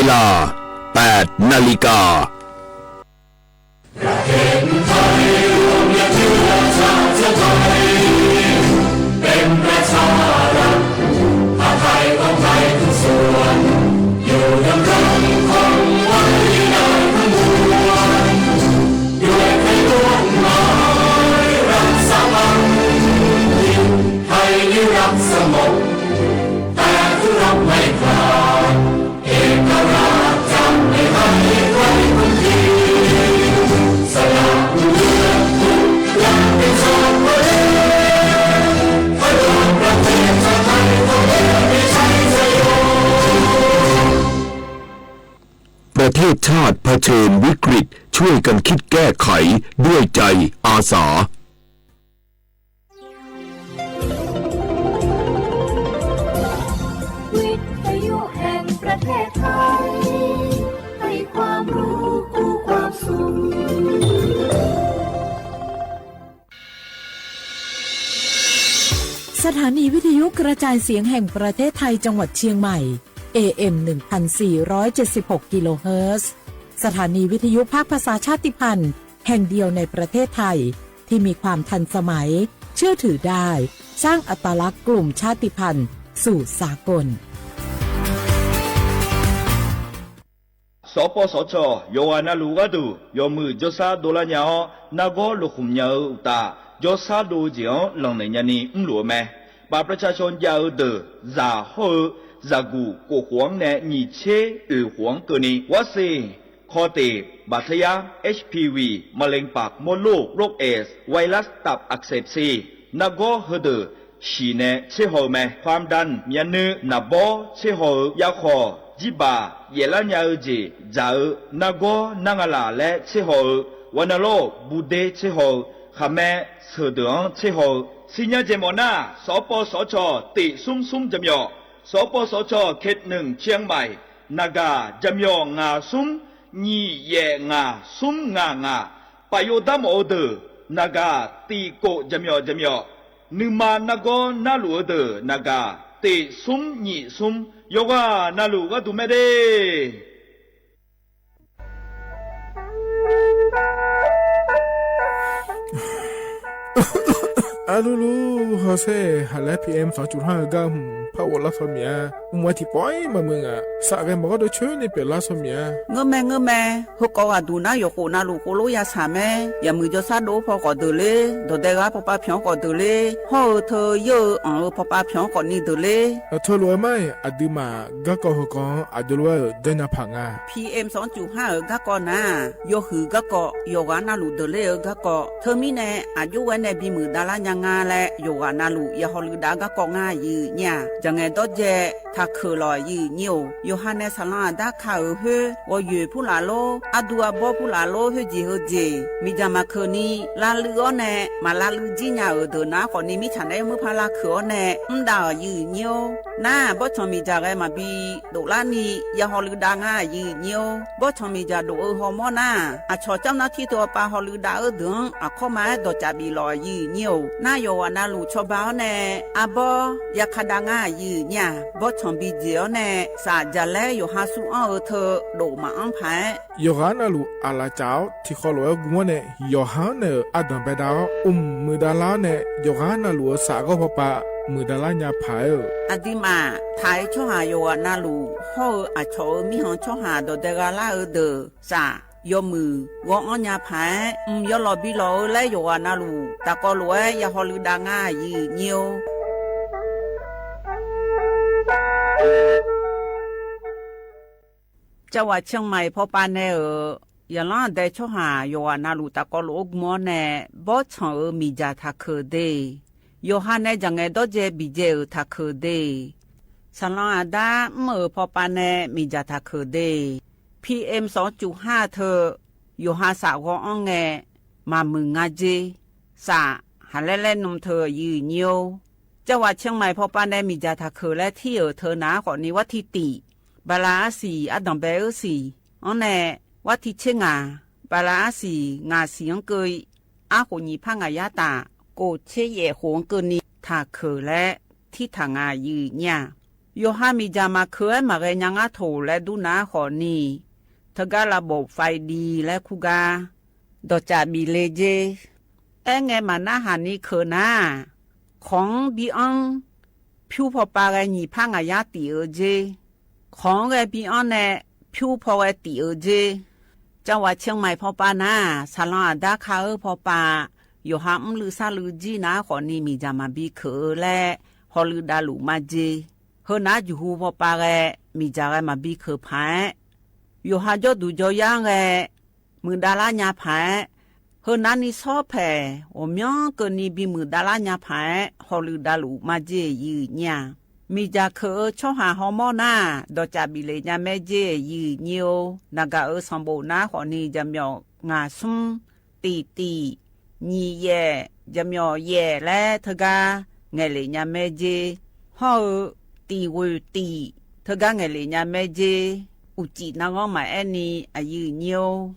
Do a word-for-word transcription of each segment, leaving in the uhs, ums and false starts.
เวลา แปดนาฬิกา ประเทศชาติเผชิญวิกฤต ช่วยกันคิดแก้ไขด้วยใจอาสา สถานีวิทยุกระจายเสียงแห่งประเทศไทยจังหวัดเชียงใหม่ เอเอ็ม หนึ่งพันสี่ร้อยเจ็ดสิบหก กิโลเฮิรตซ์ สถานีวิทยุภาคภาษาชาติพันธุ์แห่งเดียวในประเทศไทย ที่มีความทันสมัย เชื่อถือได้ สร้างอัตลักษณ์กลุ่มชาติพันธุ์สู่สากล Sawqpawv sawqcawq yawqghaq navluf gharduq yawmuiq jawrshar dovlar nya-awr, nargawr loqkhmq nya-eu uqtaf, jawrshar dov-eu jeq-anr lanqnaeq nyani mrluf-eu mae. บัตรประชาชน jav-eu deuq zaq hawr-eu zaqguq kofkhof-anr nae nyiq tser oeq khof-anr keuvni, วัคซีนคอเตะ บาดทะยัก เอชพีวี มะเร็งปากมดลูก โรคเอดส์ ไวรัสตับอักเสบซีด nargawr heudeuq shiq nae tserhaw-eu mae. ความดัน myavnuiv naqbawr tserhaw-eu yarkhawq, jirbaq yaeflar nya-eu jeq dzaq-eu nargawr nar nga laq laer tserhaw-eu, วัณโรค buder tserhaw-eu, khaqmae sheuqdeuq-anr tserhaw-eu, sirnya jeq mawf nar, sawqpawv sawqcawq tiq smr smr jaqmyawf, sawqpawv sawqcawq เขตหนึ่ง เชียงใหม่ naqgaq jaqmyawf ngaq smr nyiq yaef ngaq smr ngaq ngaq, pafyov darmawf-eu deuq naqgaq tiq kof jaqmyawf jaqmyawf, nuima nargawr narluf-eu deuq naqgaq tiq smr nyiq smr, yawqghaq navluf gharduq mae de. Arlulu hawsher haqlaer P M sanqcuf har-eu gar hmq par ghoflar shaw miq-a. Mq-a tiqpawf-ir maqmuiq ngaq, saf ghae maqgawr dov coer ni pyeuflar shaw miq-a. Ngeurmae ngeurmae, heukawv ghaqduq nar yawqkhof navluf khoerlof ya shaq mae. Yaqmuiq jawrshar dov-eu paw khawf deuq ler, dawqdae ghaq pawpav pyanq-anr khawf deuq ler, hawr-eu teu yeur-eu anq-eu pawpav pyanq-anr khawf ni deuq ler. Aqteu lof-aer mar-iq, aqduimaf garkawv heukanq-anr aqjox lof-aer-euq janrnya paq nga. P M sanqcuf har-euq garkawv nar-aq, yawhuiq garkawv, yawqghaq navluf deuq ler-eu garkawv. Teumirnae aqjox ghae nae bimuiq davlar nya nga laer yawqghaq navluf ya hawluiv dav-eu garkawv ngar aqyuif nyir-aq, jaqngaeq dawrdzae taqkeuq lawq aqyuif nyir-or. Yawqha nae saqlanr aqdar ka-euq khoer, ghawqyoeq purlaf lor, ardu arbawr purlaf lor, khoerjeq heujeq miqdzaq maqkeuq ni lavluiv-awr nae, maq lavluiv jir nya-euq deuq nar khawf ni mirtsaq naeq-aer muir par lavkeuq-awr nae mr dav-euq aqyuif nyir-or. Nar-aq, bawrtsanq miqdzaq ghae maqbi doflar ni ya hawluiv dav ngar aqyuif nyir-or. Bawrtsanq miqdzaq dof-eu hawmawr nar-aq, aqcawq camr nar tir teu awqpav hawluiv dav-eu deuq-anr aqkawr ma-aer dawqcaf bif lawq aqyuif nyir-or. Nar yawqghaq navluf cawba-awr nae arbawr ya ka dav ngar aqyuif nyir-aq, bawrtsanq bi jeq-awr nae saf jaqlaer yawqha sur anr-eu teu dof maqanr paq-aer, yawqghaq navluf aqlaf caf-awr tiqkhawv lof-aer gm-awr nae, yawqha-anr nae-euq ardanq baedav-awr, mq muiqdav lar-awr nae, yawqghaq navluf-euq saf ghawr pawpav muiqdav lar nya paq-aer-euq. Aqduimaf taq-aer tsawrhaq yawqghaq navluf hawr-eu aqcawq-euq mirkhanq tsawrhaq dawqdae gha lar-eu deuq saf yawmuiq ghawr-anr nya paq-aer, mq yawlawq bi lawq-eu laer yawqghaq navluf taqkawv lof-aer ya hawluiv dav ngar aqyuif nyir-or. Cavghaq เชียงใหม่ pawpav nae-euq zaqlanr aqdae tsawrhaq yawqghaq navluf taqkawv lof-aer gm-awr nae, bawrtsanq-euq miqdzaq taqkeuq de. Yawqha nae jaqngaeq dawrdzae biqdzae-euq taqkeuq de. Saqlanr aqdar mr-euq pawpav nae miqdzaq taqkeuq de. P M sanqcuf har teu yawqha saf ghawr-anr ngae maqmuiq nga jer. Saf haqlaer laer nm teu aqyuif nyir-or. Cavghaq เชียงใหม่ pawpav nae miqdzaq taqkeuq laer tir-euq teu nar khawf ni, war tir tiq bala arsiq ardanq bae-eu siq-anr nae, war tir tser ngaq bala arsiq ngaq siq-anr keuv-i, arkhof nyiq par ngaq yar taf kof tser yaef khof-anr keuvni taqkeuq laer tir taq nga aqyuif nyir-aq. Yawqha miqdzaq maqkeuq-aer maqghae nya ngar toq laer dur nar khawfni, teugar lavbof fav-iq div laer kur gar dawqcaf bif le jer. Aerngae maqnarhaq ni keuq nar, kawq-anr bi anr, pyur paw pav ghae nyiq par ngaq yar tif-eu jer. Kawq-anr ghae bi anr nae, pyur paw ghae tif-eu jer. Cavghwaq Ciangmaiq paw pav nar, saqlanq aqdar ka-eu paw pav, yawqha mrluiv sarluiv jir nar khawfni miqdzaq maqbi keuq-eu laer hawluiv davluf majeq. Heunar juqhu paw pav ghae, miqdzaq ghae maqbi keuq paq-aer, yawqha jawrduq jawryar ghae muiqdav lar nya paq-aer, heunar ni sawr paeq ghawqmyanr keuvni bimuiq dav lar nya paq-aer hawluiv davluf majeq yif nyir-a. Miqdzaq keuq-eu tsawrhaq hawmawr nar, dawqcaf bif le nya maer jer yif nyir-or. Naqgaq-euq sanqbof nar khawfni jaqmyawf ngaq smr, tif tif, nyiq yaef, jaqmyawf yaef laer teugar ngaeqlef nya maer jer. Hawr-eu tif ghoeq tif teugar ngaeqlef nya maer jer. Uqcif narghanr maqaer ni aqyuif nyir-or.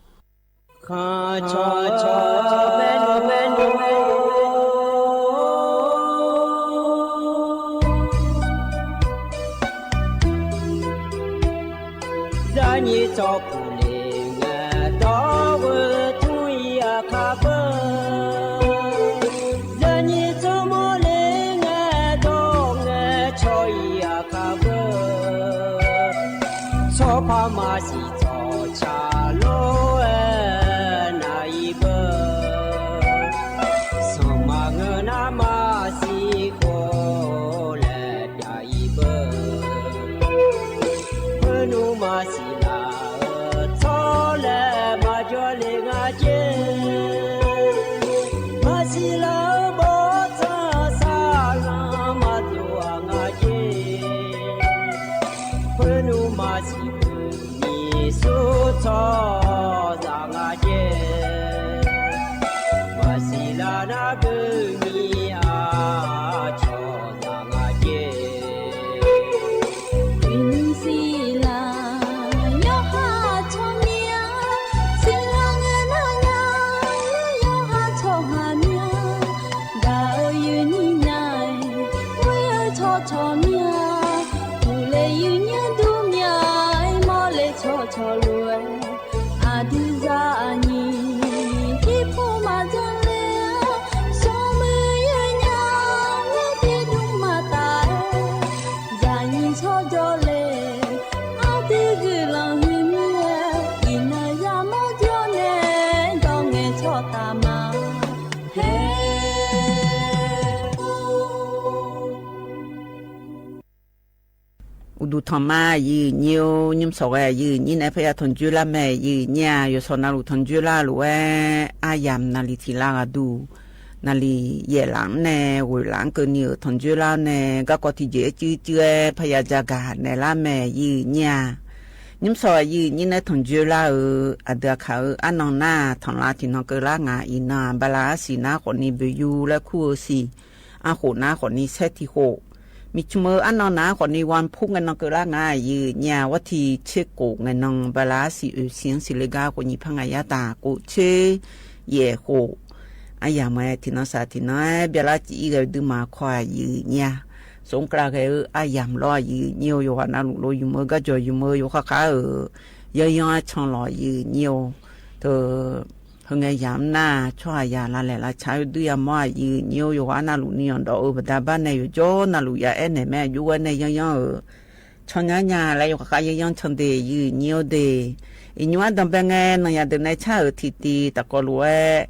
Khanqcawq cawq maernmr maernmr Zarnyir tsawrpuq le ngae dawr-eu tmr-ir aqkar beu. Zarnyir tsawrmawr le ngae dawr-eu ngae cawq-ir aqkar beu. Tsawrpar maqsiq tsawqcaq lof-aer nav-ir beu. Sanqmaq ngeur nar maqsiq khof laer pyav-ir beu. Khoernmr maqsiq laf-eu tsawrlaer maqjawr le nga jer. Maqsiq laf-eu bawrtsanq saqlanq maqdov-aq nga jer. Khoernmr maqsiq khoerni smr tsawrhaqzaq nga jer. Maqsiq laf nar keuvni aqcawq zaq nga jer. Uiqni siqlaq yawqha tsawrmyanr, siqlaq ngae nar nya yawqha tsawrhaq myanr. Gaq-eu uiqni nar-aer ghoe-eu tsawrcawq myanr. Uqle uiqnyanr dur myanr-aer mawrle tsawrcawq lof-aer, aqdui zaqnyiq tirpov maqdzanr ler-a. Sawrmuiq yaernya-aer tiqdmr maqtaf-aer, zaqnyiq tsawrjawr le. Aqdui guiqlanq huiq mir-aer, iqnan yamawr jawr nae dawr ngae tsawrtaf ma. Haer. Uqduq tanqma aqyuif nyir-or, nymr sawq ghae aqyuif nyir nae parya tanqjoer lar mae aqyuif nyir-a. Yawqsawq navluf tanqjoer lar lof-aer aryamq naqli tiq lar ghaq duq, naqli yaef laf-anr nae ghoeq laf-anr keuvni-euq tanqjoer lar-awr nae garkawv tiqjeq-aer cuiv cuiv-aer parya ja gaq naeq lar mae aqyuif nyir-a. Nymr sawq aqyuif nyir nae tanqjoer lar-euq aqdui aqkaq-eu arnan nar-aq, tanqlav tiqnan keuvlar ngaq iqnan-aq, bala arsiq nar khawfni boeqyu laer kur-eu siq, arkhof nar khawfni saer tiq khof, miqcmq-eu arnan nar khawfni wanpur ngae nan keuvlar ngaq aqyuif nyir-a. Wartiq tser khof ngae nan bala arsiq oeq siq-anr siqle gar khof nyiq par ngaq yar taq khof tser yaef khof, aryamq-aer tiqnan saq tiqnan-aer byalar cif-ir ghae-eu duima kawv aqyuif nyir-a. Sofkla ghae-eu aryamq lawr aqyuif nyir-or, yawqghaq navluf lo ymq-eu garjawq ymq-eu yawkhav khav-euq yanryanr-aer can lawq aqyuif nyir-or. Teu, heungae yamq nar-aq, tsawrhaqzaq lavlaeq lavtaq-aer duir yamawr aqyuif nyir-or, yawqghaq navluf ni anqdawf-eu baqda bar nae yawqjawr navluf ya aer naeq mae aqjox ghae nae yanryanr-euq can nyar nya laer yawkhav khav yanryanr can de aqyuif nyir-or de. Iqnymr ardanqbae ngae nanqyaq deuq nae car-euq tiqtiv tafkawv lof-aer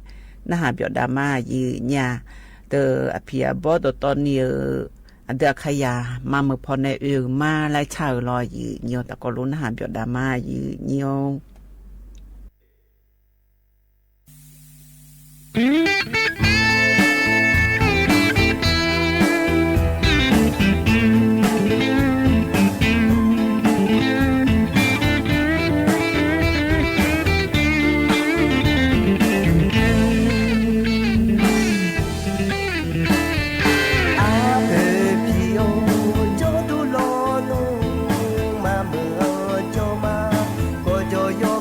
narhaq byawf dav ma aqyuif nyir-a. Teu, aqpiq aqbawr dawqtawv ni-euq aqdui aqkaqyaq mameuq pawnae oe-euq ma laer car-euq lawr aqyuif nyir-or, tafkawv lof narhaq byawf dav ma aqyuif nyir-or. Arpoeq pi-awr jawrduq lawnmr, maqmeuq-anr jawr ma. Gawqjawq yaw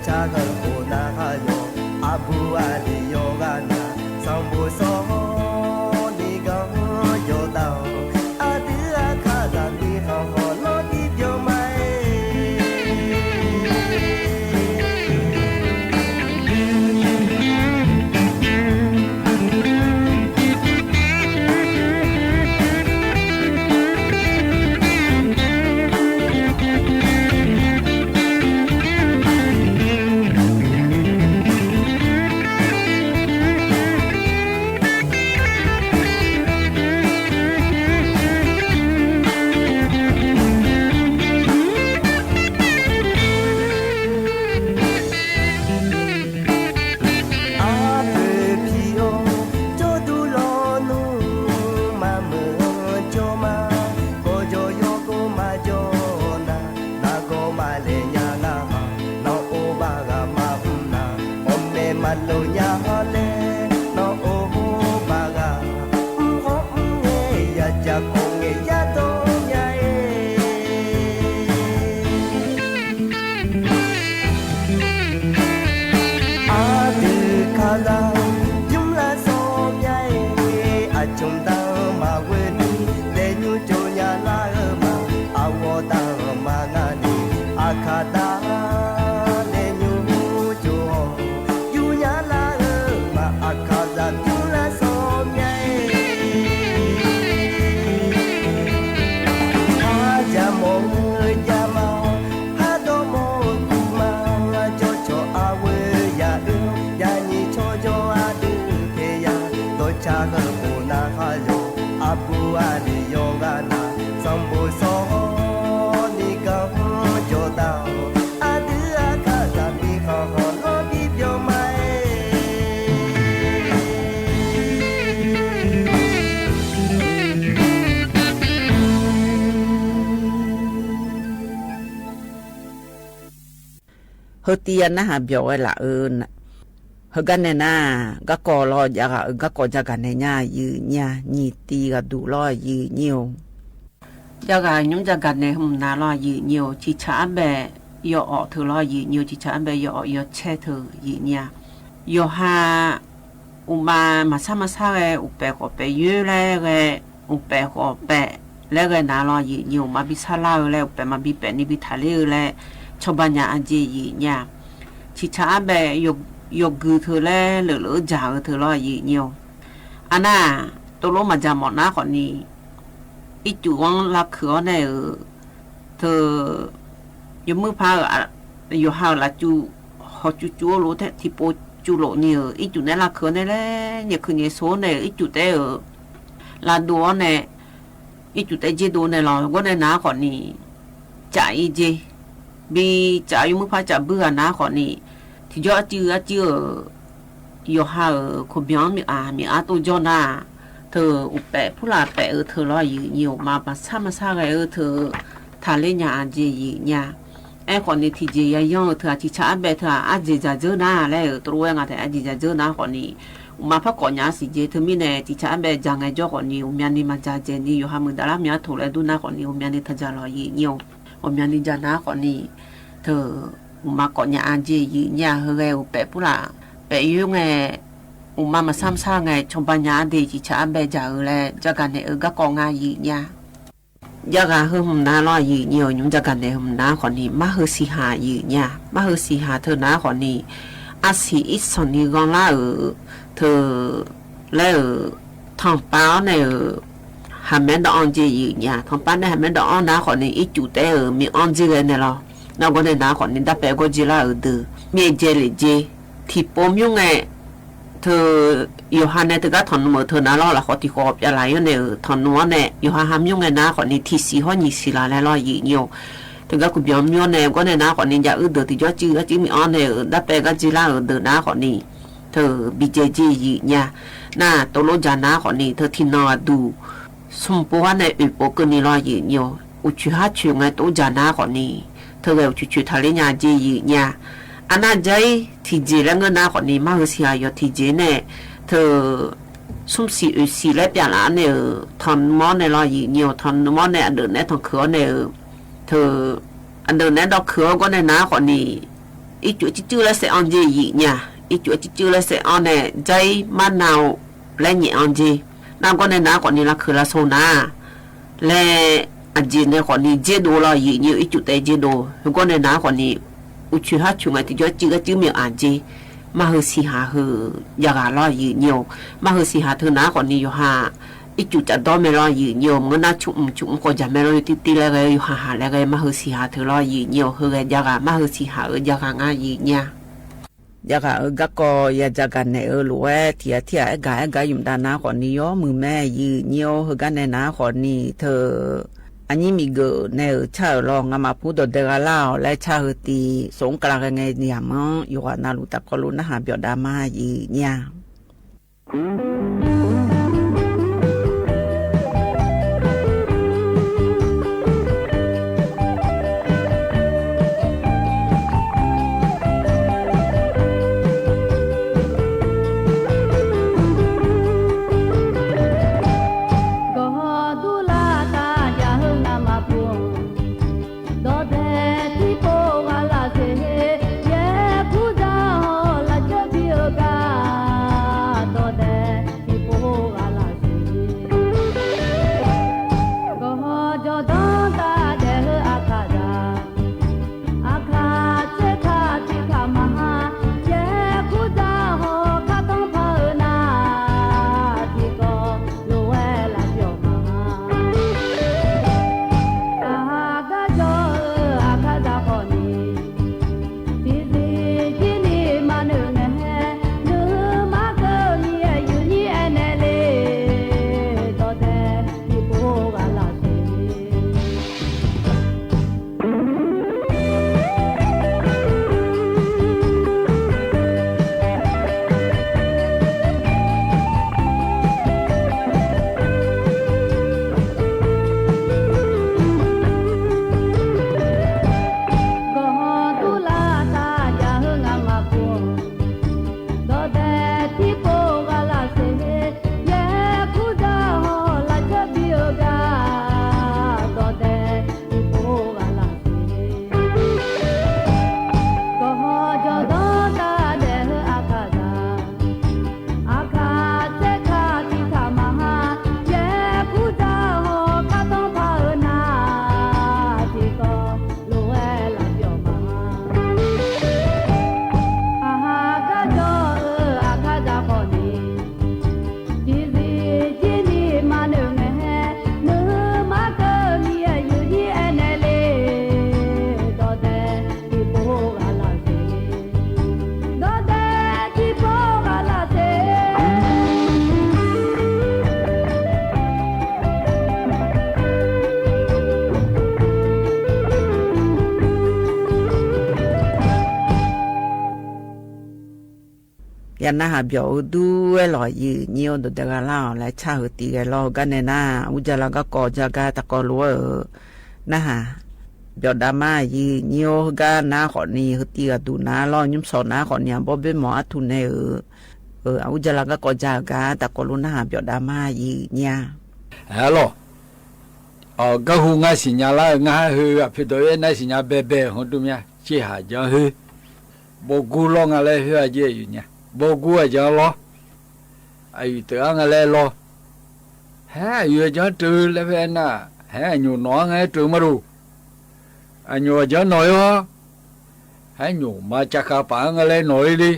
Taqghanr khof narhaq yawq, aqbur aqli yawqghaq na, sanqbof sawr-awr ni ganr-anr yawqdar-awq, aqdui aqkaqzaq bi khanqkhanq lawr bi byawq ma-aer. Arpoeq pi-awr jawrduq lawnmr, maqmeuq-anr jawr ma. Gawqjawq yawgawr maqjawr nar, nargawr maqlaeq nya ngar-aq, nanr-or baqghaq maqmr nar, awqmaeq maqlof nya-anr laer, nanr-or baqghaq mr hawr mr ngae, yajaq kawv ngae yadawr nya-aer. Aqdui kala bymr lar sawr mya-aer, aqcmq dar-anr maqghoe ni, laeqnymr jov nya lar-eu ma. Aqghawq dar-anr maqnga ni, aqkaq dar laeqnymr jov-awr, yur nya lar-eu ma. Aqkaqzaq bymr lar sawr mya-aer, arjaq mawf-eu javma-awr, pardawr mawr-eu guvma, jawrcawq arghoe ya oe, yanyiq tsawrjawr ardui teya, dawqcar heu khof narhaq yawq, aqbur aqli yawqghaq na, sanqbof sawr-awr ni ganr-anr yawqdar-awq, aqdui aqkaqzaq bi khanqkhanq lawr bi byawq ma-aer. Heutiv ya narhaq byawq ghae laf-eu, heugar nae nar, garkawv lawr jav ghaq-euq garkawv jagaq nae nya-a, yuif nyir-a, nyiq tiv ghaq duq lawr yuif nyir-or. Jav ghaq nymr jagaq nae hmq nar lawr yuif nyir-or, ciqcaq arbae yawawf teu lawr yuif nyir-or, ciqcaq arbae yawawf yawcaer teu yuif nyir-a. Yawqha uqmav maqsar maqsar ghae uqpaef khawf paef yoer laer ghae, uqpaef khawf paef laer ghae nar lawr yuif nyir-or, maqbi sarlar-eu laer uqpaef maqbi paef ni bi taqler-eu laer cawba nya-a jeq yuif nyir-a. Ciqcaq arbae yawgui teu laer leuqleuq-eu dzaq-eu teu lawr yuif nyir-or. Arnar-aq, tovlof maqdzaq mawf nar khawfni, ircuf-anr lavkuiq-awr nae-euq teu, yawmuiq par-euq yawqha-euq lafcuv hawqcuv cuv-eu lof-aer tiqpov cuvlof ni-euq ircuf nae lavkuiq-awr nae laer nyaefkuiq nyaefso-awr nae-euq ircuf taef-euq lavdov-awr nae, ircuf taef dzer dov nae lawr gawr nae nar khawfni, caf-ir jeq bi caf-eu yawmuiq par caf buir ghaq nar khawfni, tiqjawr arcuiv arcuiv-euq yawqha-euq koqbyan-anr miqaq miqaq tov jawr nar, teu uqpaef purlaf paef-eu teu lawr yuif nyir-or, maqmaqsar maqsar ghae-eu teu taqler nya-a jeq yuif nyir-a. Aerkhawfni tiqjeq yayanr-eu teu-aq, ciqcaq arbae teu-aq, arjeq dzaq dzeur nar laer-euq tovlof-aer nga taef, arjeq dzaq dzeur nar khawfni, uqmav par kawf nya-a siq jeq. Teumirnae ciqcaq arbae dzaq ngaejawr khawfni, uqmyani maqdzaq dzaeq ni yawqha muiqdaq lar mya taq laer dur nar khawfni, uqmyani taqdzaq lawr yuif nyir-or. Uqmyani dzaq nar khawfni, teu uqmav kawf nya-a jeq yuif nyir-a. Heughae uqpaef purlaf paef yoer ngae, uqmav maqsar maqsar ngae cawba nya-a de, ciqcaq arbae dzaq-eu laer jagaq naeq-eu garkawv nga yuif nyir-a. Jagaq heu hmq nar lawr yuif nyir-or, nymr jagaq naeq hmq nar khawfni, mar heu siqhaq yuif nyir-a. Mar heu siqhaq teu nar khawfni, arsiq irsanq ni ghanrlar-euq teu laer-euq tanqpav-awr nae-euq haqmaer dawv-anr jeq yuif nyir-a. Tanqpav nae haqmaer dawv-anr nar khawfni, ircuf taef-euq miq-anr dzer ghae nae lawr. Nar gawr nae nar khawfni, darpaev gawr dzer lar-euq deuq myav dzae lef dzer tiqpov mymr ngae, teu yawqha nae teugar tanqnm-euq teu nar lawr, lafkhawf tiq khawf pyavlaf-ir-awr nae-euq tanqnm-awr nae, yawqha ha mymr ngae nar khawfni tiqsiq hawr nyiq siq laf laer lawr yuif nyir-or. Teugar kuqbyan mymr-awr nae gawr nae nar khawfni, jav uir deuq tiqjawr cuiv gar cuiv miq-anr nae-euq darpaev gar dzer lar-euq deuq nar khawfni, teu bi dzae jeq yuif nyir-a. Nar tovlof dzaq nar khawfni, teu tiqnan aqduq smq pov-awr nae oeq pov keuvni lawr yuif nyir-or. Uqcoeq har coeq ngae tov dzaq nar khawfni, teu ghae uqcoeq coeq taqler nya jeq yuif nyir-a. Arnar jar-ir tiqjeq laer ngeur nar khawfni, mar heu siqhaq yawq tiqjeq nae teu smr siq oeq siq laer pyavlaf-awr nae-euq tanqnm-awr nae lawr yuif nyir-or. Tanqnm-awr nae aqdeuq naeq-aer tanqkeuq-awr nae-euq teu aqdeuq naeq-aer dawvkeuq-awr gawr nae nar khawfni, Ircuf cuivcuiv laer saef-anr jeq yif nya. Ircuf cuivcuiv laer saef-anr nae jar-ir mar nav-eu laer nyaef-anr jeq. Nargawr nae nav-anr khawfni lavkeuq lavsho nar laer, aqjeq nae khawfni dzerdov lawr yif nyir-eu. Ircuf taef dzerdov. Heugawr nae nav-anr khawfni uqcoeq harcoeq ngae tiqjawr cuiv gar cuiv myaeq-aq jeq. Marheu siqhaq heu jav ghaq lawr yif nyir-eu. Marheu siqhaq teu nav-anr khawfni yawqha ircuf cafdawr mae lawr yif nyir-eu. Maqngeur nar cmq cmq khawf jaq mae lawr, yawtiv tiv laer ghae-eu, yawqha haq laer ghae-eu. Marheu siqhaq teu lawr yif nyir-eu. Heughaq jav ghaq, marheu siqhaq-eu jav ghaq ngar yif nyir-a. Jav ghaq-euq garkawv ya jav gaq naeq-eu lof-aer tiq ghaq tir ghaq aer gaq aer gaq yumq dav nav-anr khawfni yawmuiq mae yif nyir-eu. Heugar nae nav-anr khawfni teu aqnyir miqgeuf nae-euq car-euq lawr ngamaf pur dawqdae gha lar-awq laer car heu tiv sof-anr kala ghae ngae yamq-anr yawqghaq navluf tafkawv luf narhaq byawf dav ma yif nyir-a. Gawqhaw durlar taf jav-eu ngamaf pur-anr, dawqdae tiqpov ghaq lafseq, yaerkurzaq hawr lafceuv bi-eu gar, dawqdae tiqpov ghaq lafseq. Gawqhaw jawrdanr taf daef-eu aqkaqzaq, aqkaq tserkaq tiqkaq maqha, yaerkurzaq hawr kartanr par-eu nar, tiqkawv lof-aer laf byawq ma. Aqhaq gar jawr-eu aqkaqzaq khawfni, tiqzir jir ni maqnoeq ngae, nuima keuvni-aer yuif nyir aernaeq le, dawqdae tiqpov ghaq lafseq. Gawqhaw durlar taf jav-eu ngamaf pur-anr, dawqdae tiqpov ghaq lafseq, yaerkurzaq hawr lafceuv bi-eu gar, dawqdae tiqpov ghaq lafseq. Gawqhaw jawrdanr taf daef-eu aqkaqzaq, aqkaq tserkaq tiqkaq maqha, yaerkurzaq hawr kartanr par-eu nar, tiqkawv lof-aer laf byawq ma. Aqhaq gar jawr-eu aqkaqzaq khawfni, tiqzir jir ni maqnoeq ngae, nuima keuvni-aer yuif nyir aernaeq le, dawqdae tiqpov ghaq lafseq, dawqdae tiqpov ghaq lafseq. Ya narhaq byawq-eu dur-aer lawq yif nyir-awr dawqdae gha lar-awq laer car heu tiv ghae lawr. Heugar nae nar, aqbur jala garkawv ja gar taqkawv lof-aer-euq narhaq byawf dav ma yif nyir-awr, heugar nar khawfni heu tiv ghaq duq nar lawr, nymr sawq nar khawfni aqbawr boermawq artuq nae-euq aqbur jala garkawv ja-euq gar taqkawv lof narhaq byawf dav ma yif nyir-a. Aq lawq, garhu ngar siqnya lar-eu ngar heu aqpoeq dawq-aer nar siqnya baebae-euq hawr dur mya. Tserhaq janr khoer, bawrgur lawr nga laer khoer aqjeq aqyuif nya. Bawrgur aqjanr lawr, aqyuif teuq-ar nga laer lawr. Haer aqyuif aqjanr teuv laer khoer aernar, haer aqnyoq nawq-ar nga laer teuv maqloq. Aqnyoq aqjanr nawq-ir hawr, haer nyoqma cavkhav paf-anr nga laer nawq-ir le.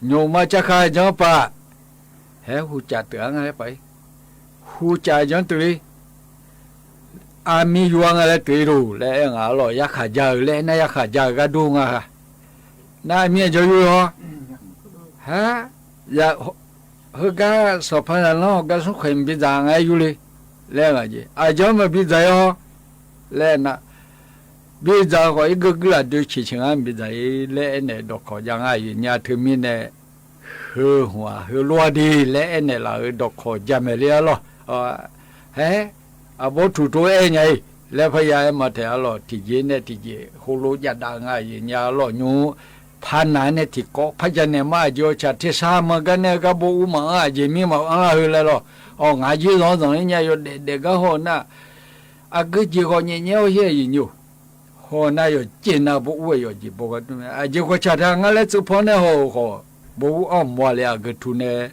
Nyoqma cavkhav aqjanr paf, haer hucaf teuq-ar nga laer paf-ir. Hucaf aqjanr teuv-ir, armir yur-ar nga laer teuv-ir loq laer aer ngaq-ar lawq. Yarkhaq ja-euq laer aernar yarkhaq ja-euq gar dur nga ha. Nar armir aqjanr yur-ir hawr, haer, heugar sanqpaq zaqlanr gar smr khaeq maqbi dzaq nga aer yur le laer ngaq jeq. Aqjanr maqbi dzaq-ir hawr laer aernar, bi dzaq khawf irgeu guirlaf doe ceqceq ngar maqbi dzaq-ir laer aernaeq dawqkawq ja ngar aqyuif nya teumirnae, heu hmq-aq heulof-a de laer aernaeq laf-euq dawqkawq jamaeq le-ar lawq. Haer, aqbawr tuq tov aer nya-ir laer parya aer ma taeq-ar lawq. Tiqjeq nae tiqjeq heulof jav dav nga aqyuif nya lawq nymr. Parnaq-aer nae tiqkawv par janaeq ma aqjeq awqcaq tersar ma gar nae gar baw ur maqanr aqjeq mir maqanr lar heu laer lawq. Awq ngaq jir zanq-anr zanq-ir nya yawdaef daef gar haw nar, aqgeu jeq ghawq nyaef nyaef-awr her aqyuif nymr-or. Hawr nar yawqjeq nar baw ur-aer yawqjeq baw gar dur mae. Aqjeq khawf caq taq ngar laer tseuv paw nae haw-euq khawf, baw ur-anr mawq-a le aqgeu tu nae,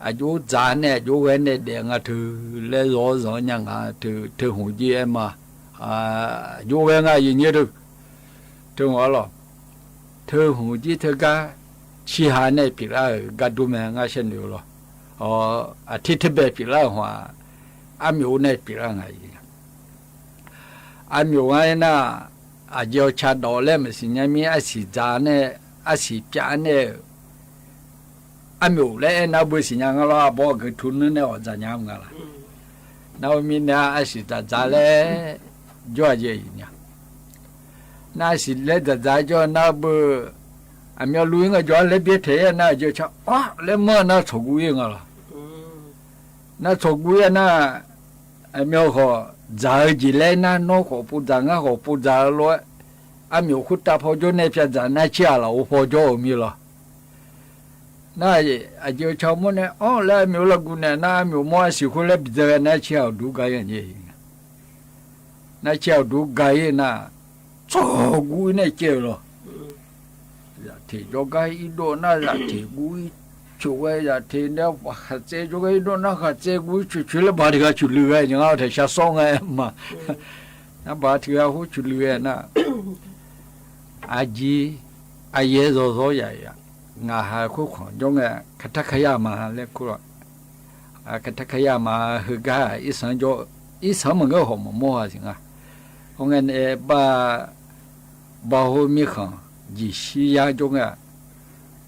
aqjox dzaq nae aqjox ghae nae daef nga teu laer zawr zanq-anr nya nga teu, teu hmq jir aer ma. Aqjox ghae nga aqyuif nyir deuq, teu hmq arlawq, teu hmq jir teugar ciqha nae pyeuflar-euq gar dur mae ngar sharnoeq-eu lawr. Aqtir teubae pyeuflar-euq hmq-aq, armyof nae pyeuflar nga. Armyof ngar aer nar, aqjeq awqca dawq laer maqsiq nya mir arsiq dzaq nae, arsiq pyav nae-euq armyof laer aernar beu siqnya nga lawr. Arbawr aqgeu tu nuir nae awq dzaq nya nga laq. Nar-eu mirnae arsiq dzaqdzaq laer jawr-a jeq nya. Nar arsiq laer dzaqdzaq jawr nar beu, aqmyanluf-ir ngae jawr-a laer byaer taeq-ir nar aqjeq awqca ar laer manr nar tsawqguv-ir nga laq. Nar tsawqguv-ir nar, aqmyan khawf dzaq-eu jeq laer nar nawr khawf pov dzaq ngar khawf pov dzaq-eu lof-aer, armyof khoertav paw jawr nae pyavdzaq nar cir-aq lafov paw jawr-euq mir lawr. Nar aqjeq awqca mawr nae anr laer armyof larguv naeq nar armyof mawr arsiq khoer laer bidzae ghae nar cir-aq uqduq gar-ir-a jeq. Nar cir-aq uqduq gar-ir nar, tsawqguv-ir nae caev-euq lawr. Zaqteq jawrgar irdov nar zaqteq guv-ir coeq ghae, zaqteq nae khaqtsaev jawrgar irdov nar khaqtsaev guv-ir coeq coeq laer baq tiq ghaq coeq luiv ghae ngar taeq shar sawr nga-aer ma. Nar baq tiq ghaq khoer coeq luiv ghae nar, aqjeq, aqyaer zawzawr yaf yaf, ngaq ha khoerkhanq jawr ngae, katar kaya ma laer kur-a. Katar kaya ma heugar irsanq jawr, irsanq maqngeur hawq maqmawr-a siq nga. Khoerngae nae ba, ba hawr mirkhanq jeqshir yar jawr ngae-aq,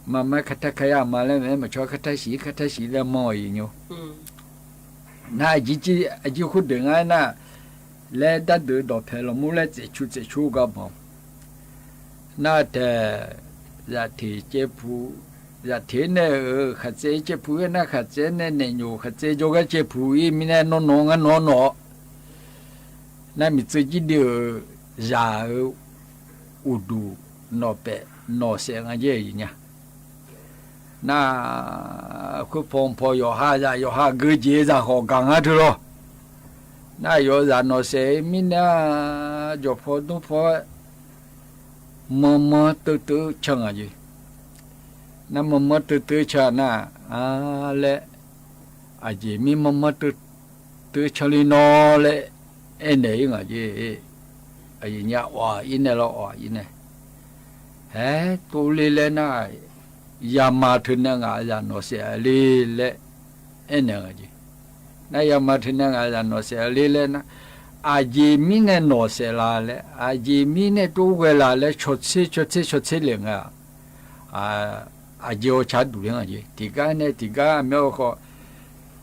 maqma katar kaya ma laer maeq-aer maqcawq katar shiq katar shiq laer manr-awq iqnymr. Nar aqjeq khoerdeuq nga aernar, laer dardeuq dawqpae lawqmur laer tsaefcu tsaefcu gar banq. Nar taeq, zaqteq caevpuq, zaqteq nae-euq khaqtsaev caevpuq-ir nar khaqtsaev nae naeqnyoq khaqtsaev jawrgar caevpuq-ir mirnae nawr nawq ngar nawq-awr nawq-awr, nar miqtsuiv jir deuv-euq zaq-euq uqduq nawq paef nawq saef nga jaer-euq nya. Nar khoerpaw paw yawqha zaq yawqha geujeq zaq khawf gaq ngar teu lawr. Nar yawf zaq nawq saef-eu mirnae-a, jawqpaw dmrpaw-aer manrmanr teuv teuv can ngaq jeq. Nar manrmanr teuv teuv can nar-a laer, aqjeq mir manrmanr teuv teuv can le nawr laer aernaeq-ir ngaq jeq. Aqyuif nya awq-aq ir nae lawr awq-aq ir nae. Haer tov le laer nar, yama teu nae ngaq zaq nawq saef-a le laer aernaeq ngaq jeq. Nar yama teu nae ngaq zaq nawq saef-a le laer nar, aqjeq mirnae nawq saef la laer, aqjeq mirnae tov ghae la laer cawtser cawtser cawtser le nga. Aqjeq awqca duq le ngaq jeq. Tiqgar nae tiqgar aqmyan khawf,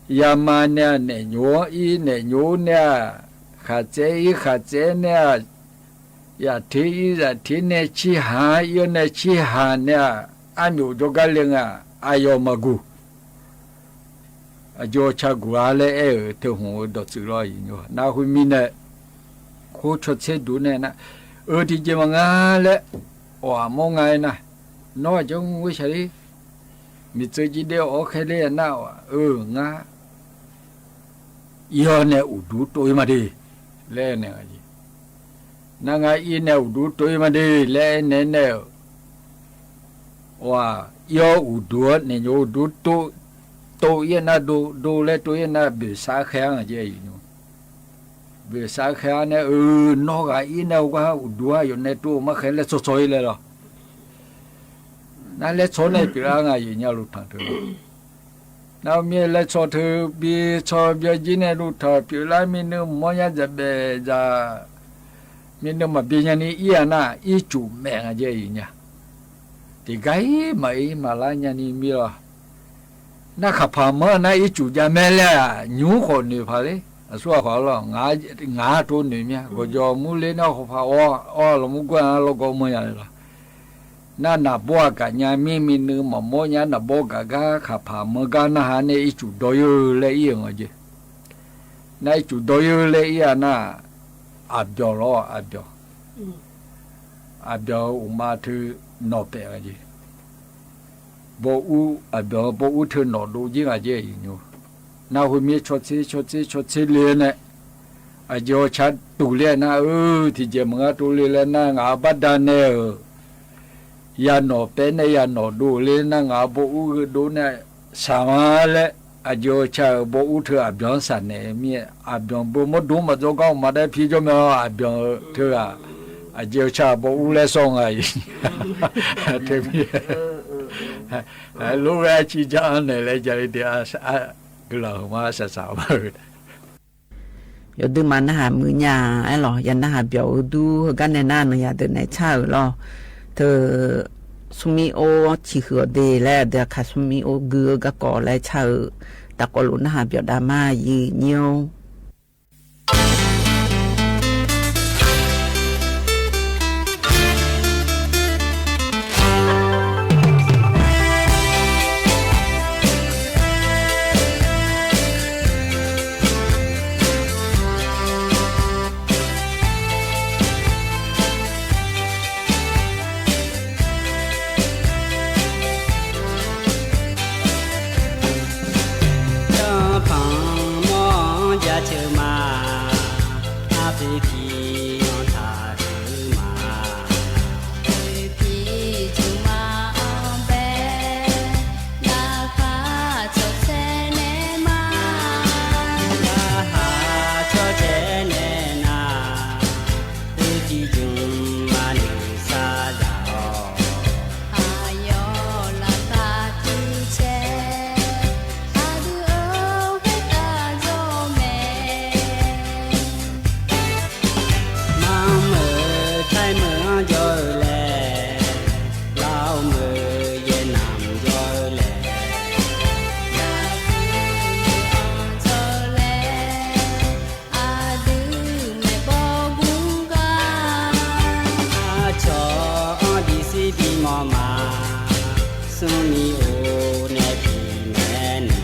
yama nae-aq naeqnyoq-anr ir, naeqnyoq-anr nae-aq khaqtsaev ir, khaqtsaev nae-aq zaqteq ir, zaqteq nae cirhaq-anr ir-awr nae cirhaq nae-aq armyof jawrgar le nga. Aqyawf maqguq. Aqjeq awqca guq-a laer aer-euq teu hmq-eu dawqtsuif lawr. Nar khoermirnae, khoer cawtser duq nae nar, eu tiqjeq maqnga laer awq-aq mawr nga aer nar, nawr aqjeq mr ghoer shaqler, miqtsuiv jir daef-awr khaerler-a nar-aq, eu ngar ir-awr nae uqduq tov-ir ma de laer aernaeq-a jeq. Nar ngar ir nae uqduq tov-ir ma de laer aernaeq nae-euq, awq-aq ir-awr uqduq-anr naeqnyoq uqduq tov, tov-ir nar dov, dov laer tov-ir nar boeqsar khaer-anr aqjeq-a iqnymr. Boeqsar khaer-anr nae-eu nawr ghaq ir nae gar uqduq-anr aqyawf nae tov-eu markhaeq laer tsawrtsawr-ir laer lawr. Nar laer tsawr nae pyeuflar nga aqyuif nya luf tanq teu lawr. Nar mir laer tsawr teu bi tsawr byan jir nae luf tanq pyeuflar mirnuiv mawrnya dzaqbaef dzaq, mirnuiv maqbi nyani ir-a nar ircuf maeq nga jaer-a iqnya. Tiqgar ir maqir maqlar nyani mir lawr. Nar khaqpaq manr nar ircuf jav mae laer-aq nymq-mr khawf noeq paq ler. Aqsur ghaq khawf lawr, ngaq-anr tov noeq mya. Gawqjawq murler nar khawf paq awr, awr lawqmur gawr-a lawrgawv manr nya le lawr. Nar naqbawr-aq gaqnya mir, mirnuiv maqmawr nya, naqbawr gaq gar khaqpaq manr gar narhaq nae ircuf dawr-ir-eu laer ir-euq nga jeq. Nar ircuf dawr-ir-eu laer ir-a nar, aqbyawq lawr aqbyawq. Aqbyawq-eu uqma teu nawq paef nga jeq. Baw ur, aqbyawq-eu baw ur teu nawq dov jir nga jeq iqnymr. Nar khoermir cawtser cawtser cawtser le nae, Aqjeq awqca tuq ler nar-eu, tiqjeq maqnga tov le laer nar, ngaq-euq baqda nae-euq yanawq paev nae yanawq dov le nar, ngaq-euq baw ur gheudov nae shaq ma laer, aqjeq awqca-euq baw ur teu aqbyanq-anr shaqnaeq mir-aer, aqbyanq beu mawrdo maqdzawr gar maqdaer pi jawr mae-awr, aqbyanq-eu teughaq aqjeq awqca-euq baw ur laer sawr nga-iq. Teumir-aer, lorghae civ jar-anr naeq laer jale de-a, guiqlanq heuq ma shaqshaq ma-eu. Yawduimaf narhaq muiq nya-aer lawq, ya narhaq byawq-eu dur heugar nae nar, nanqyaq deuq naeq car-euq lawr. Teu smrmir or ciqhuiq-awq de laer aqdui aqkaq smrmir or gui-eu garkawv laer car-eu, taqkawv luf narhaq byawq dav ma, yif nyir-or. Tanqpanq mawr-anr jaceuq ma. Arpoeq tiq-anr taqteuq ma. Oeq tiq jmq ma-anr bae. Laqkhaq cawqcae nae ma. Laqkhaq cawqcae nae nar, oeq tiq jmq ma noeqsar zaq-awq. Aqyawf laqkhaq tiq cae, aqdui-euq khoertav jawr mae. Manrmeuq taemeuq-anr jawr-eu laer, laovmeuq yaernamq jawr-eu laer, laqkhaq meuq-anr jawr-eu laer, aqdui maeqbawq gmr gar. Aqcawq-anr bishir bimawr ma, smrmir or nae bifnaeq nae.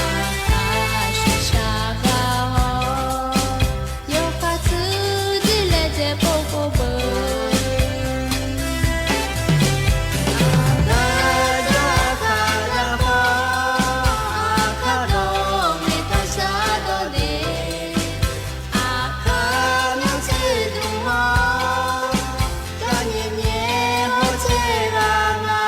Aqkaq shaqshaq ghaq-awr, yawkhav tsuif jir laejae povpov beu. Aqgar jawr aqkaq lavpawr, aqkaq dawq ngaeqtaq shardawq de. Aqkaq nanrtser dmq-awr, jawrnyae nyae hawtser ghaq ma.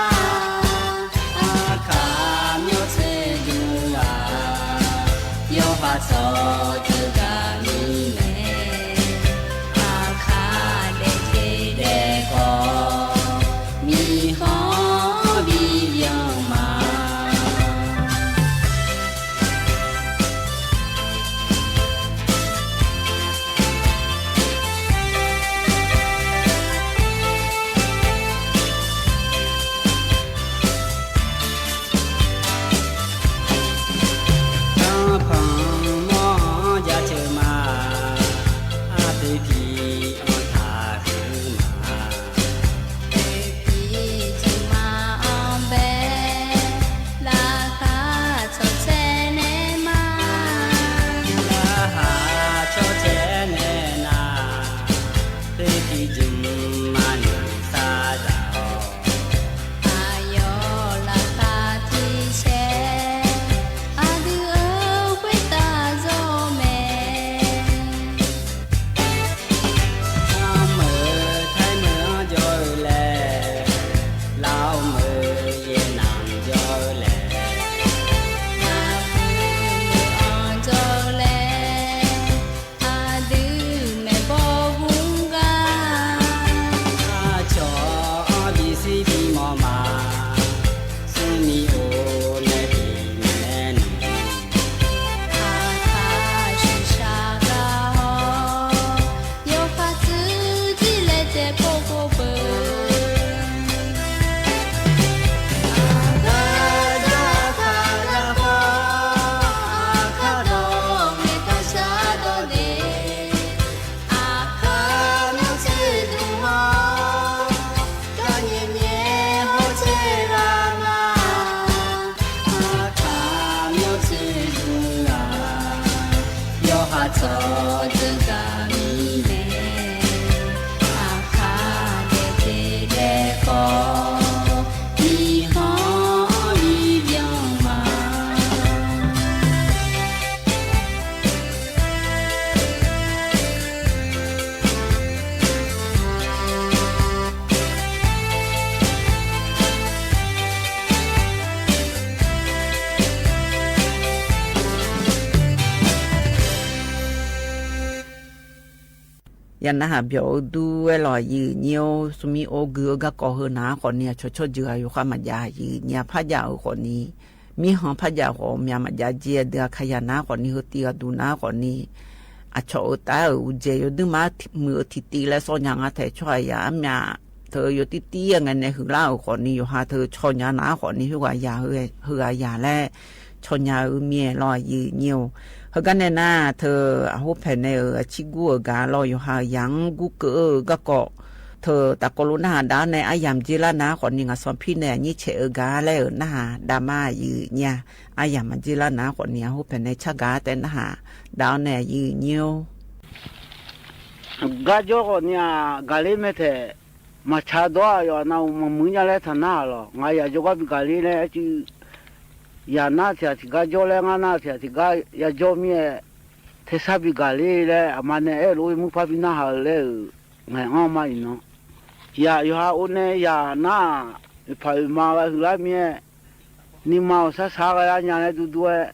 Yawqha narhaq byawq-eu dur-aer lawq, aqyuif nyir-or. Smrmir or gui-eu garkawv heu nar khawfni, aqcawq tsawrjeuq-aq yawqha maqjav, aqyuif nyir-a parjav-euq khawfni, mirkhanq parjav khawf myaq maqjav jir-a deuq-aq kaqyaq nar khawfni, heu tiv ghaq duq nar khawfni, aqcawq-euq taf-euq uqdzaeq yawduir ma muiq-eu tiqtiv laer sawr nya nga taef tsawrhaq yaq armyaq teu yawtirtir-a ngae nae huiqlar-euq khawfni, yawqha teu caw nya nar khawfni, khoerghaq yaq heughaq yaq laer caw nya-eu mir-aer lawq, aqyuif nyir-or. Heugar nae nar teu aqhur paeq nae-euq aqcir gur-euq gaq lawq, yawqha-euq yaq-anr gur keuv-eu garkawv teu tafkawv lof narhaq dav-awr nae aryamq dzer lar nar khawfni, ngaq sanqpir nae aqnyir caeq-eu gaq laer-euq narhaq dav ma, aqyuif nyir-a. Aryamq maqdzer lar nar khawfni, aqhur paeq nae car gaq taef narhaq dav-awr nae, aqyuif nyir-or. Garjawr khawfni-aq gaqler mae taeq, maqtsaq dawr-aq yawf nav-euq maqmuiq nya laer taq nar-aq lawq, ngaq yaq jawrgar bi gaqler laer arcuiv yaq nar tiq ghaq tiq gar jawr laer, ngar nar tiq ghaq tiq gar yajawr mir-aer, tersar bi gaqler laer aqma nae aer-eu lof-aer muirpar bi narhaq-eu laer-euq ngaeq-anr ma iqnan. Tiq ghaq yawqha or nae yaq nar-aq, oeqpaq oeqma gha huiqlar mir-aer, nuima ghawqshar shaq ghae-ar nya laer durdur-aer,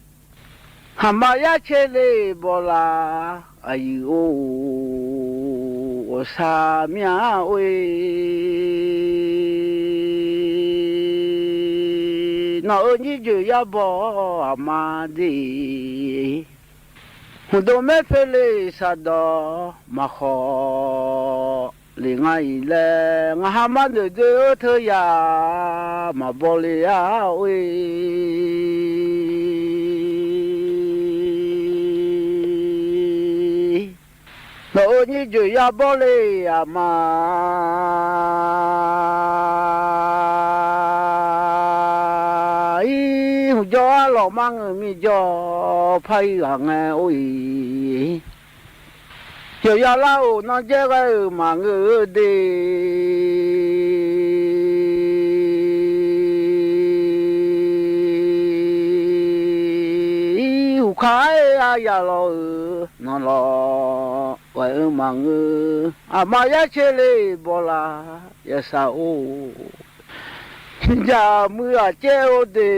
haqma yar caer le bawlaf, aqyuif or, ghawqshaq mir-a or-e. Nawq-euq nyir joeq yar baw aqma de. Hmqdov maer poe le shaqdawq maqkhawf le nga-iq laer, ngaq haq ma noeq doe-eu teu yaq maqbaw le-a or-e. Nawq-euq nyir joeq yar bawr le aqma. Ir hmq jawr-ar lawq mar ngeur mir jawr par-ir ghaq ngae or-iq. Yawqya lar-euq nanr jaer ghae-euq maqngeur-eu de. Ir huqkar-aer aryaq lawq-euq nanq lawq ghae-eu maqngeur. Aqma yar caer le bawlaf yasaq or. Nyiq jaq muiq ghaq caer-eu de.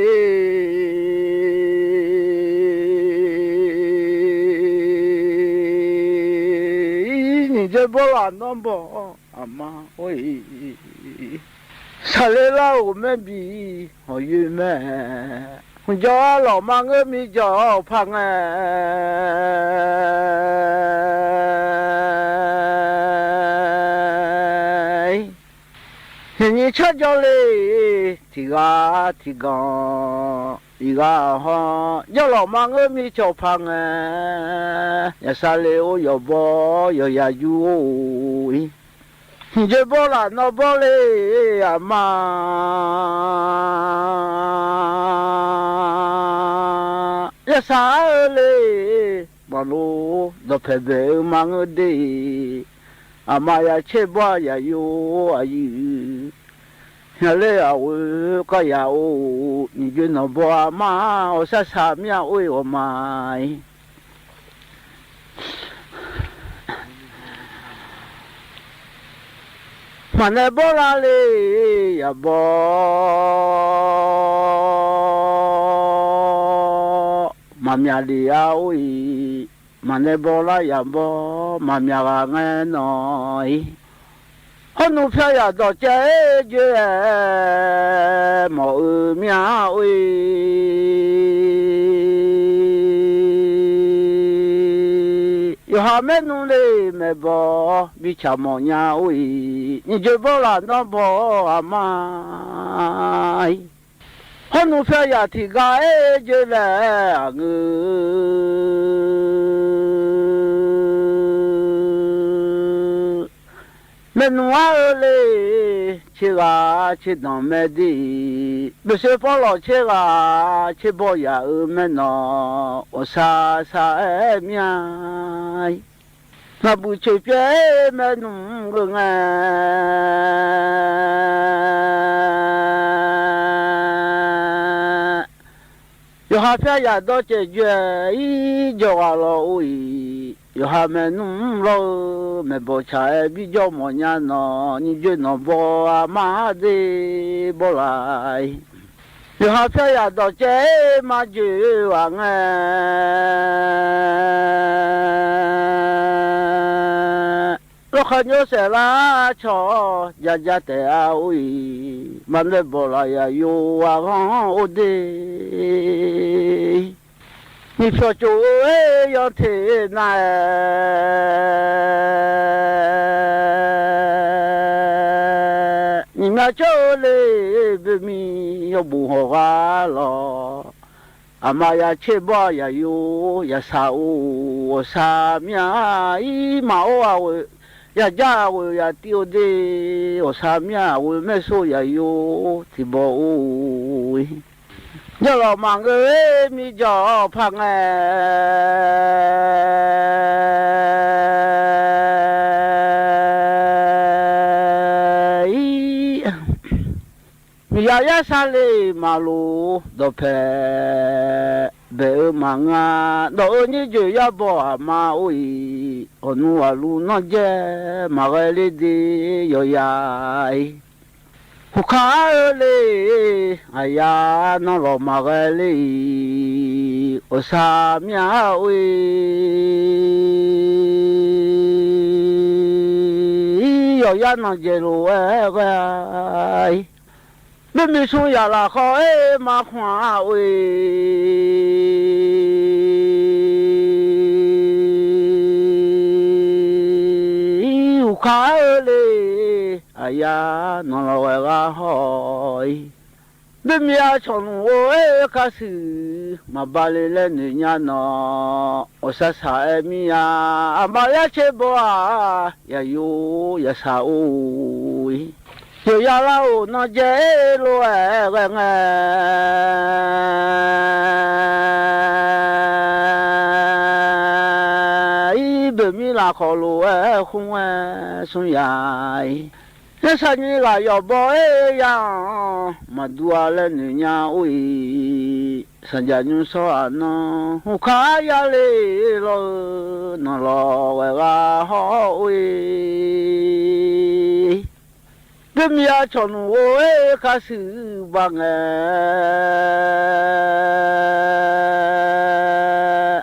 Nyiq joe bawrlaf nanr baw aqma or-iq. Saqler lar-euq maer bi hawq yoe mae. Hmq jawr-ar lawq mar ngeur mir jawr-awr paq ngae. Nyiq nyiq car jawr le tiq ghaq tiq ganq iq ghaq haw. Jawrlawq mar ngeur mir cawq paq ngae. Yaqsar le or yawqbaw yawqya jur or-ir. Hmq joe bawrlaf nawr bawr le aqma. Yasaq-ar-eu le maqlof dawqpaeq baeq-eu mar ngeur de. Aqma ya caer bawr-a yaq yo aqyuif. Hyaler aqghoe kar yaq or. Nyiq joe nawq baw aqma-aq ghawqshaq shaq mir-a or-e ghawqma-ir. Maqnae bawrlar le yaq baw. Maqmyaq lef-a or-iq. Maqnae bawrlar yaq baw. Maqmyaq ghaq ngae nawq-ir. Hawrnmr pyar yaq dawqcaev-aer joe-ae mawf-eu mir-a or-e. Yawqha maernmr le maeqbaw bi tsaq mawf nya or-iq. Nyiq joe bawrlaf nanr baw aqma-ir. Hawrnmr pyar yaq tiq gar-aer joe laer aqngeur. Maernmr ar-eu le, tser ghaq tser danq mae de. Boeqsoe pawrlawq tser ghaq tser baw yaq-euq maernawq ghawqshaq shaq-aer mir-a. Naqbuq coeq pyaeq-aer maernmr-anr gheungae. Yawqha pyar yaq dawrcaev joe-aer ir jawr ghaq lawq or-iq. Yawqha maernmr lawr-eu maeqbawq tsaq-aer bijawr mawfnya nawq. Nyiq joe nawq baw aqma-ar de bawrlaf-ir. Yawqha pyar yaq dawqcaev-aer marjoe-eu ghaq ngae. kharnyor saeflar cawq-awr jaja taef-a or-iq, maqnae bawq laf yaqyo aqghanr or de. Nyiq pyawq cof-eu-aer yanteq nar-aer, nyiq myav cawr-eu le boeqmiq yawbof hawq ghar lawq. Aqma ya tser bawr-a yaqyo yaqsaq or, ghawqshaq mir-a ir maqor-a ghoe, yajar-a ghoe yaqtiv-eu de, ghawqshaq mir-a ghoe maersor yaqyo tiqbaw or-e. Jawrlawq maqngeur-aer mirjawq paq ngae ir, miqyaq yar sar le maqloq dawqpae bae-eu maqngeur-a. Dawq-eu nyir joeq yar baw aqma or-iq, ghawqnmr ghaqluf nanrjae maqghae ler de yawqya-ir. Huqkaq-ar-eu le aqyar nanlawq maqghae ler-iq, ghawqshaq mir-a or-e. Yawqya nanqjaeq lof-aer ghae-a-ir. Boeqmiq smr yaf lafkhawf-aer maqkhmq-a or-e. Huqkaq-ar-eu le aqyar nanlawq ghae ghar hawr-ir. Boeqmiq-a cawq nmq ghov-aer kasuif maqba le laer noeq nya nawq, ghawqshaq shaq-aer mir-a. Aqma yar tser baw-aq yaqyo yaqsaq or-e. Yawqya lar-oq nanrjae lof-aer ghae ngae ir, boeqmiq lafkhawf lof-aer khmr-aer smr ya-ir. Yarsaq nyiq ghaq yawqbaw-aer ya-anr maqdur-a laer noeq nya or-iq, sanqjaq nymr shawr-aq nan huqkaq-ar yar le lawr-eu nanlawq ghae ghar hawr or-e. Boeqmiq-a cawq nmq ghov-aer kasuif ba ngae,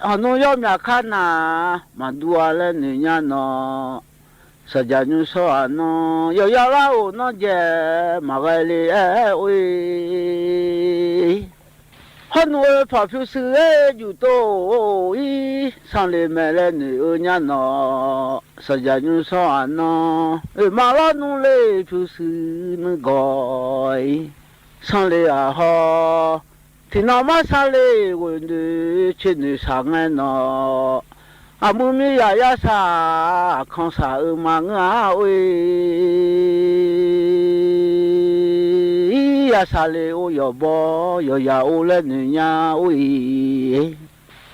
hawqnmr yawr myaq kar na maqdur-a laer noeq nya nawq, sanqjaq nymr shawr-aq nan yawqya lar-oq nanrjae maqghae le-aer or-e. Hawrnmr-eu paq pyurshuir-aer juftov-ir, sanqle mae laer noeq-eu nya nawq, sanqjaq nymr shawr-aq nan oeqma lawrnmr le pyurshuir nuigawq-ir, sanqle-aq hawr tiqnan mar sanqle ghoeq noeq coeq noeq shaq ngae nawq, aqmuiq miqyaq yarsaq aqkanq shaq-eu maqngeur-a or-e. Yarsaq le or yawqbaw yawqya or laer noeq nya or-e.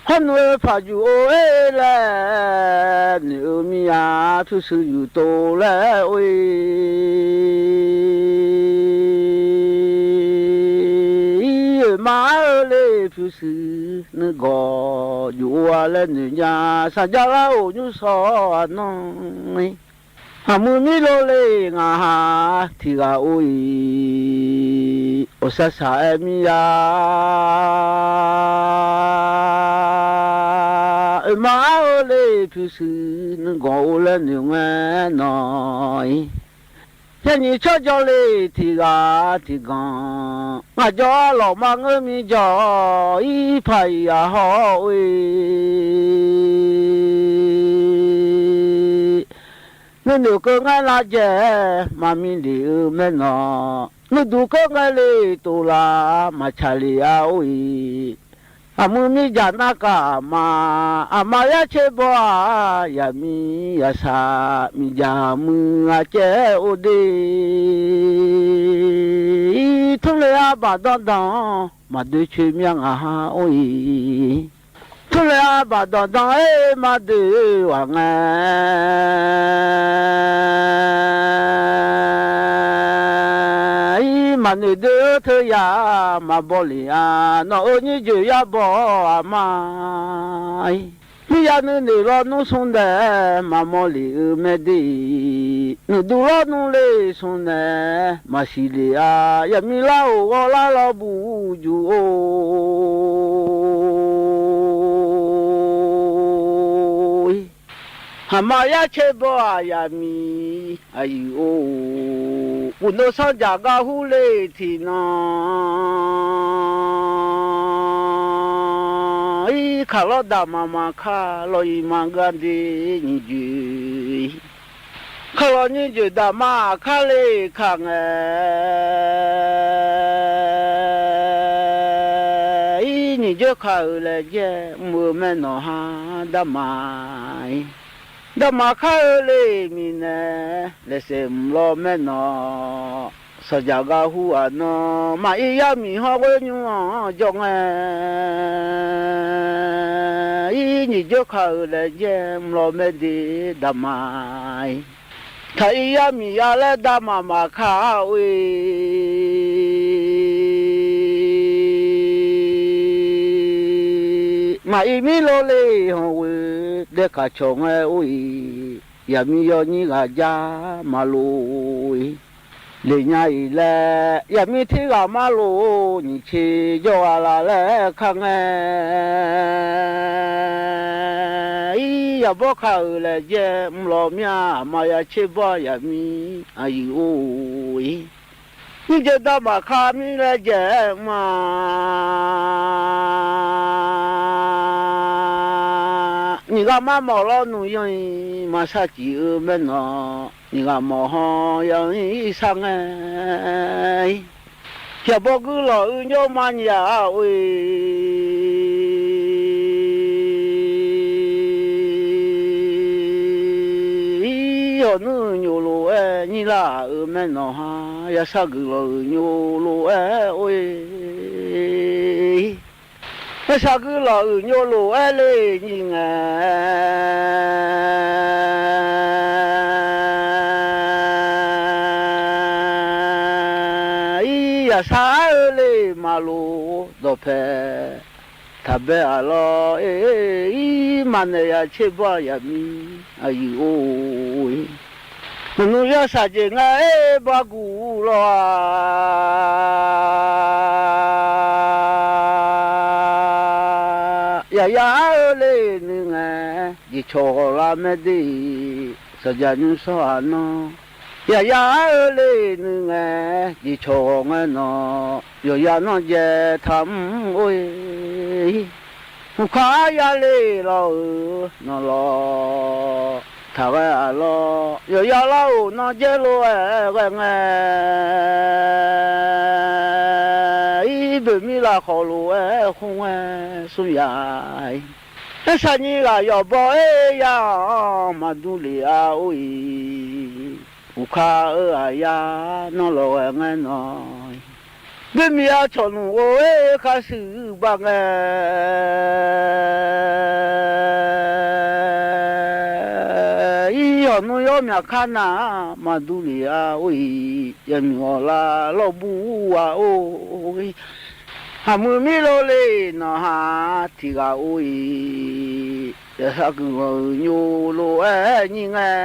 Hawrnmr-eu paq juq or-aer laer noeq-eu miqyaq pyurshuir juftov laer or-e. Oeqma-ar-eu le pyurshuir nuigawq juq or-a laer noeq nya, sanqjaq lar-oq nymr shawr-aq nan aqmuiq mirlo le ngaq ha tiq ghaq or-iq, ghawqshaq shaq-aer mir-a. Oeqma-ar-eu le pyurshuir nuigawq or laer noeq ngae nawq-ir, yaernyiq tsawrjawr le tiq ghaq tiq ganq, ngaq jawr-ar lawq maqngeur mirjawr-ir paq-iq-aq hawr or-e. Nuinoeq keuv ngaer lavjae-aer maqmir lef-eu maernawq, nuiduq keuv ngaer le tov lar maqtsaq lef-a or-iq, aqmuiq mirjaq narkaf aqma, aqma yar tser baw-aq yaqmiq yaqsaq miqjaq muiq aqcaev or de. Tmr le arbaq danrdanr-anr maqdoe coer myav ngaq ha or-iq, tmr le arbaq danrdanr-aer maqdoe ghaq ngae ir, maqnoeq doe-eu teuya maqbaw lef-a. Nawq-euq nyir joeq yar baw aqma ir, mirya nuinoeq lawrnmr smr nae maqmawr lef-eu maer de-iq, nuiduq lawrnmr le smr nae maqsiq lef-a. Yaqmiq lar-oq ghawrlar lawrbuq juq or-ir, Haqma yar tser bawr-aq yaqmiq aqyuif or, uqnoeq sanr jaq gar hur le tiqnan, ir kaq lawr daqmaq maqkar lawq iq ma gar de nyiq joeq. Kaq lawq nyiq joeq daqmaq kar le kaq ngae, ir nyiq joeq kaq-euq laejae mr-eu maernawq ha daqmaq-ir. Daqmaq kar-eu le miqnaeq laeqsaeq mq lawr maernawq, sanqjaq gar hur-aq nan maqir yar miq hawr ghoer nymr-anr jawr ngae, ir nyiq joeq kaq-euq laejae mr lawr maerde daqmaq-ir. Taq ir yar miq yar laer daqmaq maqkar-a or-ir. Maqir mir lawr le hanq ghoe dae kaq cawq ngae or-ir. Yaqmir yawnyir ghaq jar maqlof-ir. Leqnya-iq laer yaqmir tirghaq marlof-or nyiq tser jawr ghaq laf laer kar ngae, ir yaqbawr kaq-euq laejae mr lawq mir-a. Aqma yar tser bawr yaqmir aqyuif or-ir. Nymrjeuq daqmaq kar mir laejae mr-a. Nyiq ghaq marmawf lawr nuq yanr-iq maqsar cif-eu maernawq, nyiq ghaq mawf haw yanr-ir sar ngae, yaqbawr guirlawq uir nymr ma nyiq-a or-ir. Hawq nmr-eu nymr lof-aer nyir lar-euq maernawq ha, yasar guiqlanq-euq nymr lof-aer or-ir. Yasar guiqlanq-euq nymr lof-aer le nyir ngae, ir yaqsar-eu le maqlof dawqpae taqbae-aq lawr-ir. Maqnaeq yaq tser bawr yaqmir aqyuif or-ir. Naqnmr yarsaq jeq ngae-ir barguq lawr-a. Yaqya-ar-eu le nuingae jeqcawq ghawq lar maerde, sanqjaq nymr sawr-aq nan. Yaqya-ar-eu le nuingae jeqcawq ghawq ngae nawq, yawqya nanrjae taqmr or-ir. Uqkar-ar ya le lawr-euq nanq lawq, taqghae-aq lawr yawqya lar-euq nanrjae lof-aer ghae ngae-ir, boeqmir lafkhawf lof-aer khmr ngae smr ya-ir. Arsaq nyir ghaq yawqbaw-aer ya-anr maqdur lef-a or-ir. Uqkar-eu aqya nanr lawq ghae ngae nawq, boeqmir-a cawq nmr or-ir khar shuif bar ngae-ir, hawq nmr yawr myaq kar nar maqdur lef-a or-ir. Yamiq ghawqlar lawrbur-aq or-ir. Haqmuiq mir lor le nanq ha tiq ghaq or-ir. Yaqsar guiqlanq-euq nymr lof-aer nyir ngae-ir,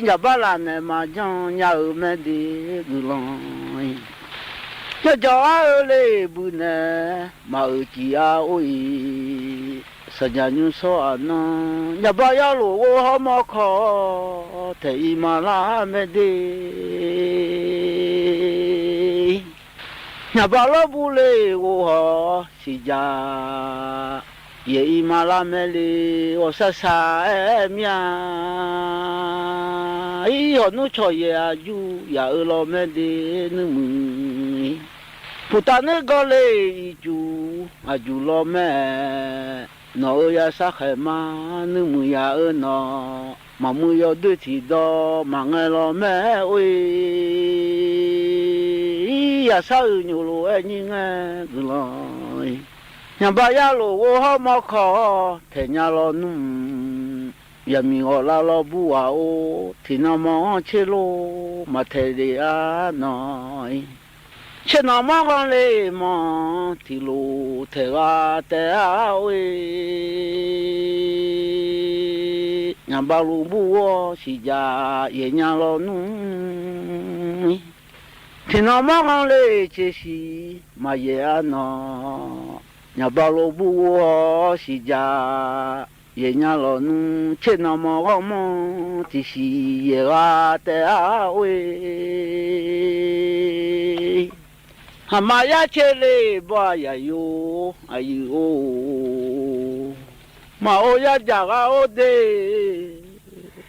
nyaqbar laf naeq maqjanr nya-euq maerde guiqlanq-ir. Yawjawq-ar-eu le buinaeq maqeuq cif-a or-ir. Sanqjaq nymr sawr-aq nan, nyaqbar yarlof ghoer hawr mawr kawq taeq ir ma lar maerde. Nyaqbar lawrbur le ghof hawq siqjaq yaeq ir ma lar mae le, ghawqshaq shaq-aer mir-a. Ir hawq nmr cawq yaeq aqjur yaq-eu lawr maerde nuirmuiq. Puqtav nuir ganr le ircuf aqjur lawr mae. Nawq-euq yasar khaeq ma nuirmuiq yaq-eu nawq, maqmuiq yawdoer tiqdawq maqngae lawr mae or-ir. Yaqsar uiq nymr lof-aer nyir ngae guiqlanq-ir. Nyaqbar yarlof ghoer hawr mawr kawq taeq nya lawr nmr. Yaqmiq ghawqlar lawrbur ghaq or, tiqnan mawr-anr tser lor maqtaeq lef-a nawq-ir. Caernanq mawr ghanr le manq tiqlof taeq ghaq taef-a or-ir. Nyaqbar lmqbur ghawr siqjaq yaeq nya lawr nmr-ir. Tiqnan mawr ghanr le caershiq maqyaeq-a nawq. Nyaqbawr lof bur-awr siqjaq, yaeqnya lawq nmr tser nanmawr ghawrmawr tiqsiq yaeq ghaq taef-a or-eq. Haqma yar caer le bawr-aq yaqyo aqyuif or, maqor yar jaq ghar or de,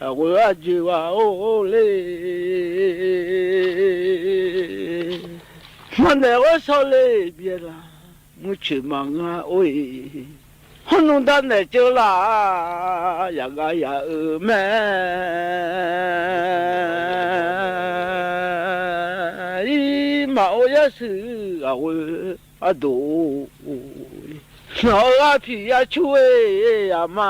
aqghoe arjoe ghaq or le. Maqnaeq ghoer shawr le byaeq laf, muircoeq maqngeur or-eq. Hawrnmr darnaeq ceuv laf, yaqghav yaq-euq mae. Ir maqor yar shuif aqghoe ardoq-or, nawq-eu arpiq yar cur-e aqma.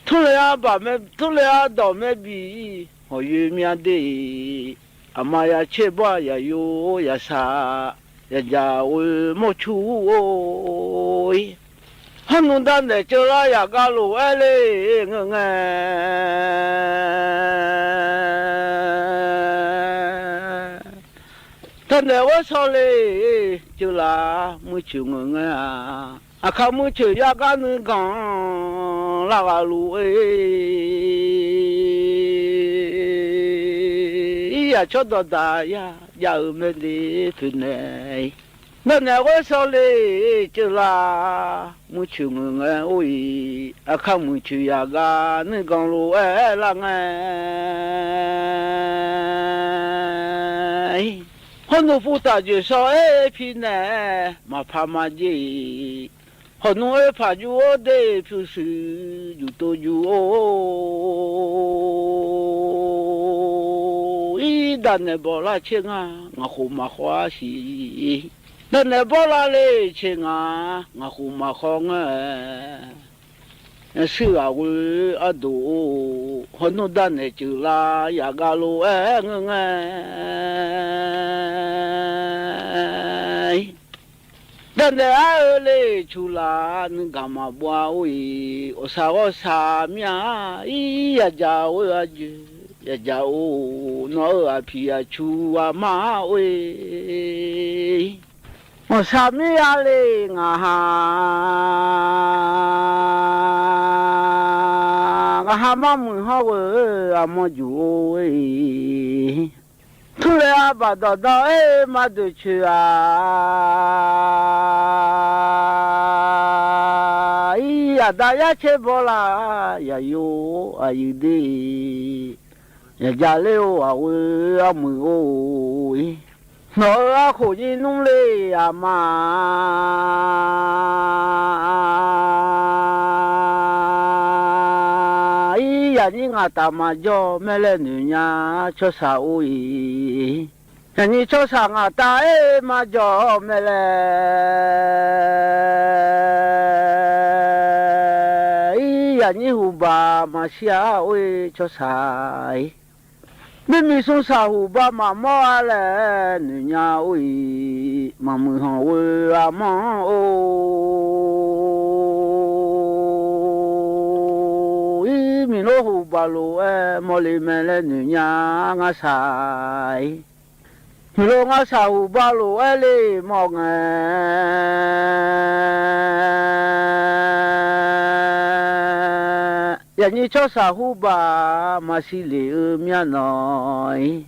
Tmr le arbaq mae, tmr le ardawq mae bif, hawq yoe myav de-iq. Aqma ya caer bawr-aq yaqyo yaqshaq, yaqjaq ghoe mawrcur or-ir. Hawrnmr darnaeq ceuv lar yaqgav lof-aer le ngeur ngae. Darnaeq ghoer shawr le ceuv laf, muircoeq ngeur ngae-aq, aqkar muircoeq yar gar nuiganq lar ghaq luf-e. Ir yaq tsawrdawq daq yar jav-eu mae de poeqnaeq-ir. Darnaeq ghoer shawr le ceuv laf, muircoeq ngeur ngae or-iq, aqkar muircoeq yaq gar nuiganq lof-aer lar ngae. Hawrnmr puvtaf joeqshawr-aer pi naeq-aer maqpar marjer-iq. Hawqnmr oerpaq jur-or de pyurshuif juqtov jur-or. Ir darnaeq bawlar caer nga, ngaq khof maqkhawv-ar siq. Darnaeq bawrlar le caer nga, ngaq khof maqkhawv ngae. Yashuir ghaq ghoe ardoq-or, hawrnmr darnaeq ceuv lar yaqgav lof-aer ngeur ngae. Darnaeq ar-eu le cuq laf nuiganq maqbov-a or-iq, ghawqshaq ghawqshaq mir-a. Ir yaqjaq ghoe arjoe yaqjaq-or, nawq-eu aqpiq aqcur aqmar or-e. Ghawqshaq mir-a le ngaq ha, ngaq ha marmuiq hawr ghoe aqmawr juq-or-e. Tmr le arbaq dawqdawq-aer maqdeuq coeq-aq. Ir aqda yar caer bawrlar yaqyo aqyuif de. Yaqjaq ler-or aqghoe armuiq or-ir. Nawq-eu arkhof nyir nmr le aqma. Ir yaqnyir ngaq taf maqjawr mae laer noeqnya tsawrshaq or-iq. Yaqnyir tsawrshaq ngaq taf-aer maqjawr mae laer. Ir yaqnyir huqbaq maqshir-a or-ir tsawrshaq-ir. Mirmiq smrshaq huqbaq maqmawr-a laer noeqnya or-iq, maqmuiq hanq ghoe aqmawr-anr or-ir. Miqlor huqbaq lof-aer mawrle mae laer noeqnya ngar shaq-ir. Miqlor ngar shaq huqbaq lof-aer le mawr ngae. Yaqnyir tsawrshaq huqbaq maqshir lef-eu myavnawv-ir.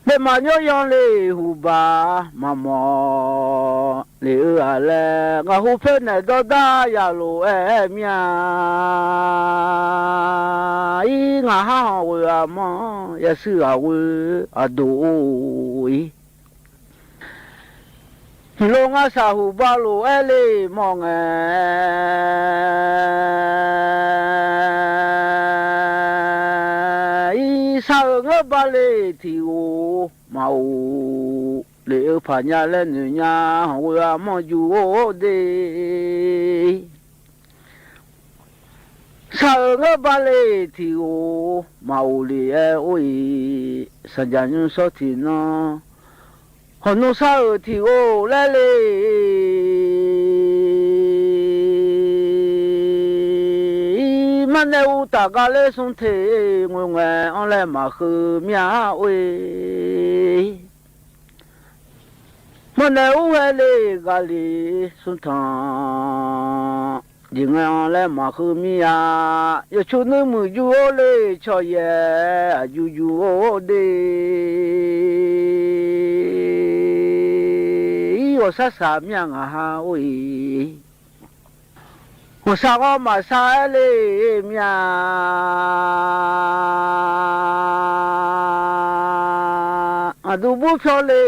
Daefmaf nymryan le huqbaq maqmawr lef-eu-aq laer, ngaq hu poernaeq dawrdar yaq lof-aer myav. Ir ngaq har hanq ghoe aqmawr-anr yashuir ghaq ghoe aqdoq or-ir. Miqlor ngar shaq huqbaq lof-aer le mawr ngae. Irshaq-euq ngeur bale tiq ghof maqof lef-eu paq nya laer noeqnya hanq ghoe aqmawr jur-or de. Shaq-euq ngeur bale tiq ghof maqof lef-aer or-iq, sanqjaq nymr shawr tiq nan hawq nmr shar-euq tiq ghof laer le. Marnae uv taf gar ler smr te ngoe ngae-anr laer maqheu myav or-e. Mawrnaeq urhae le, ghaqliq smrtanq jeq ngae-anr laer maqheu mir-a. Yawqtsu nuirmuiq jur-or le, cawqyaer aqjur jur-or de. Ir ghawqshaq shaq mir-a ngaq ha or-iq. Ghawqshaq ghawr maqshaq-aer le mir-a. Ngaqduq bur pyawr le,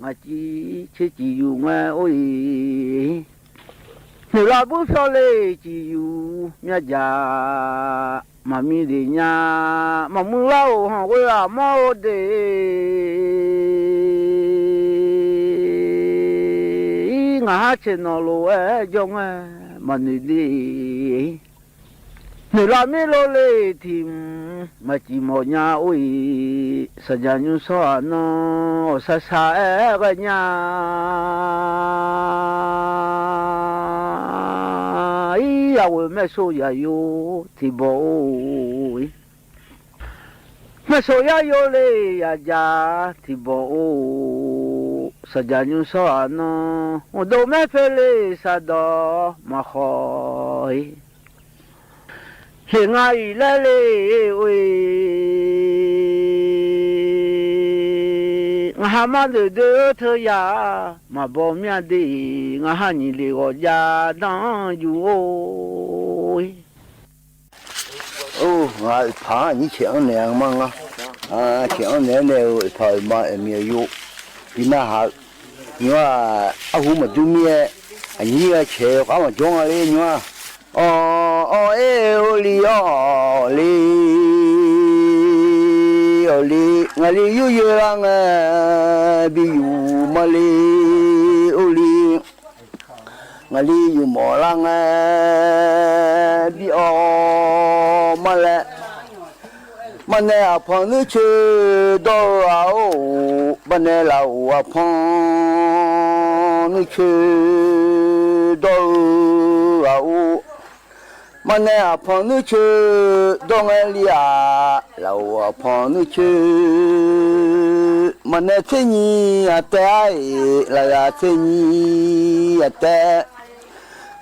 ngaqciv tser ciq yuf ngae or-iq. Noeqlav bur pyawr le, ciq yuf myavjaq maqmir le nya. Maqmuiq lar-euq hanq ghoe-aq mawr-eu de. Ir ngaq ha tsaeqnawq lof-aer jawr ngae maqnoeq de. Noeqlav mir lo le, tiq mq maqciv mawf nya or-iq. Saqjaq nymr shawr-aq nan ghawqshaq shaq-aer ghae nya. Ir yaghoeq maersov yaqyo tiqbawq-or. Maersov yaqyo le, yaqjaq tiqbawq-or. Saqjaq nymr shawr-aq nan uqdov maer poe le, shaqdawq maqkhawf-ir. Heq nga iq laer le or-iq. Ngaq ha mar deuq doe-eu teuya maqbaw mir-a de. Ngaq ha nyiq le ghawqjav danr-anr jur-or. Or, ngaq oeqpaq-anr aqnyir caeq anr naeq-a ma ngar. Caeq anr naeq-aer nae-eu oeqpaq oeqma oeqmiq aqyawf bi narhaq-eu. Nymr-aq, arhu maqdur mir-aer aqnyir ghae caeq yawkhav maqjawr nga le nymr-aq. Awq, awq, aer-eu or li, awq, awq le, awq le, ngaqli yuryoe lar ngae bi yuf ma le or li. Ngaqli yufmawf lar ngae bi awq ma laer. Marnae aqpanq nuircoer dawr-eu ghaq-or, marnae lavuq aqpanq nuircoer dawr-eu ghaq-or, marnae aqpanq nuircoer dawr ngae li-aq, lavuq aqpanq nuircoer, marnae tser nyiq aqtaev ar-iq, lafyaq tser nyiq aqtaev,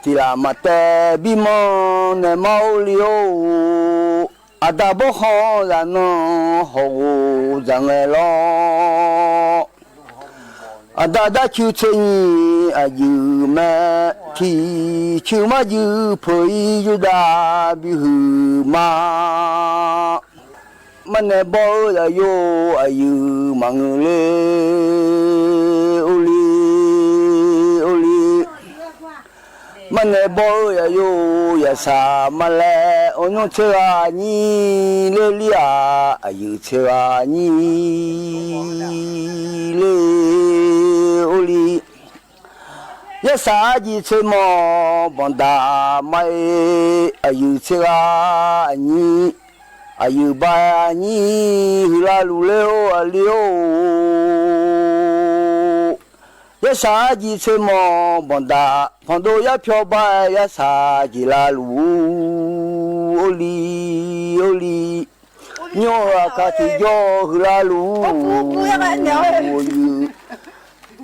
tiq laf maqtaev bi manr naeq mar or li-or. Aqda bawrkhanq zaqnan hawghof dzaq ngae lawr. Aqda darcuiv tser nyiq aqyuif mae, tiq cuiv marjuiv peuq-ir Yurdav bihuiq ma. Marnae bawr-eu zaqyo aqyuif maqngeur le or li, or li. Marnae bawr-eu zaqyo yaqsaq ma laer, awqnymr tser ghaq nyir ler lir-aq, aqyuif tser ghaq nyir ler or li. Yarsaq arjiq tser mawq banqdaq ma-ir, aqyuif tser ghaq aqnyir, aqyuif ba aqnyir huiqlar luf ler-or aqli-or. Yarsaq arjiq tser mawq banqdaq, panqdov yarpyawr ba-aer yarsaq jeqlar luf-ur or li, or li. Nymr-eu aqkaq tiqjawr huiqlar luf-ur,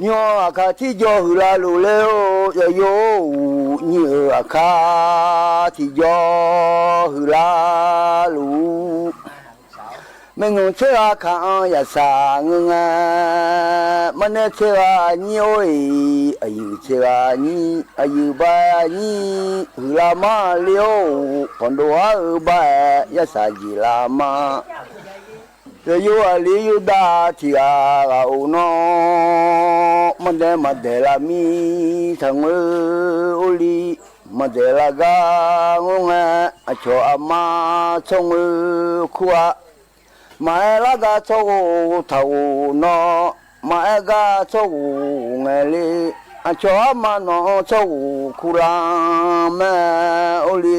nymr-eu aqkaq tiqjawr huiqlar luf ler-or, yawqyo-or, nymr-eu aqkaq tiqjawr huiqlar luf-ur. Maernmr tser ghaq kaq-anr yaqsaq ngeur ngae, marnae tser ghaq nyir or-iq, aqyuif tser ghaq nyir, aqyuif ba aqnyir huiqlar ma le-or, panqdov ar-eu ba-aer yarsaq jeqlar ma. Yawqyo aqli Yurdav tiq ghaq ghaq-or nawr, mardaeq maqdaeq lar mir taqngoer or li, maqdaeq lar gar ngor ngae, aqcawq aqma tsawrngoer kur-a. Maqaer lar gar tsawrghof taqghof nawr, maqaer gar tsawrghof ngae le, aqcawq aqma nawq-anr tsawrghof kurlar mae or li.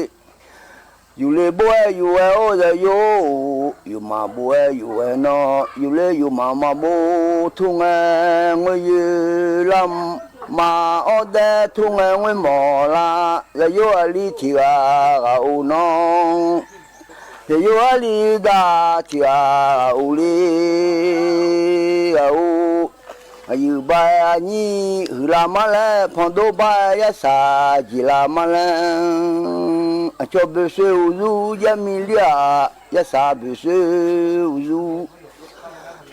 Yufle bof-aer yuf-aer or yawqyo-or, yufmaf bof-aer yuf-aer nawr, yufle yufmaf maqbof tur ngae ngoer yoe lar ma, awr daer tur ngae ngoer mawf lar, yawqyo aqli tiq ghaq ghaq-or nawr, yawqyo aqli Yurdav tiq ghaq ghaq-or le, ghaq-or. Aqyuif bar-aer aqnyir huiqlar mar laer, pandov bar-aer yarsaq jeqlar mar laer, aqcawq boeqsoeq uqzur, Jarmir lir-aq yarsaq boeqsoeq uqzur.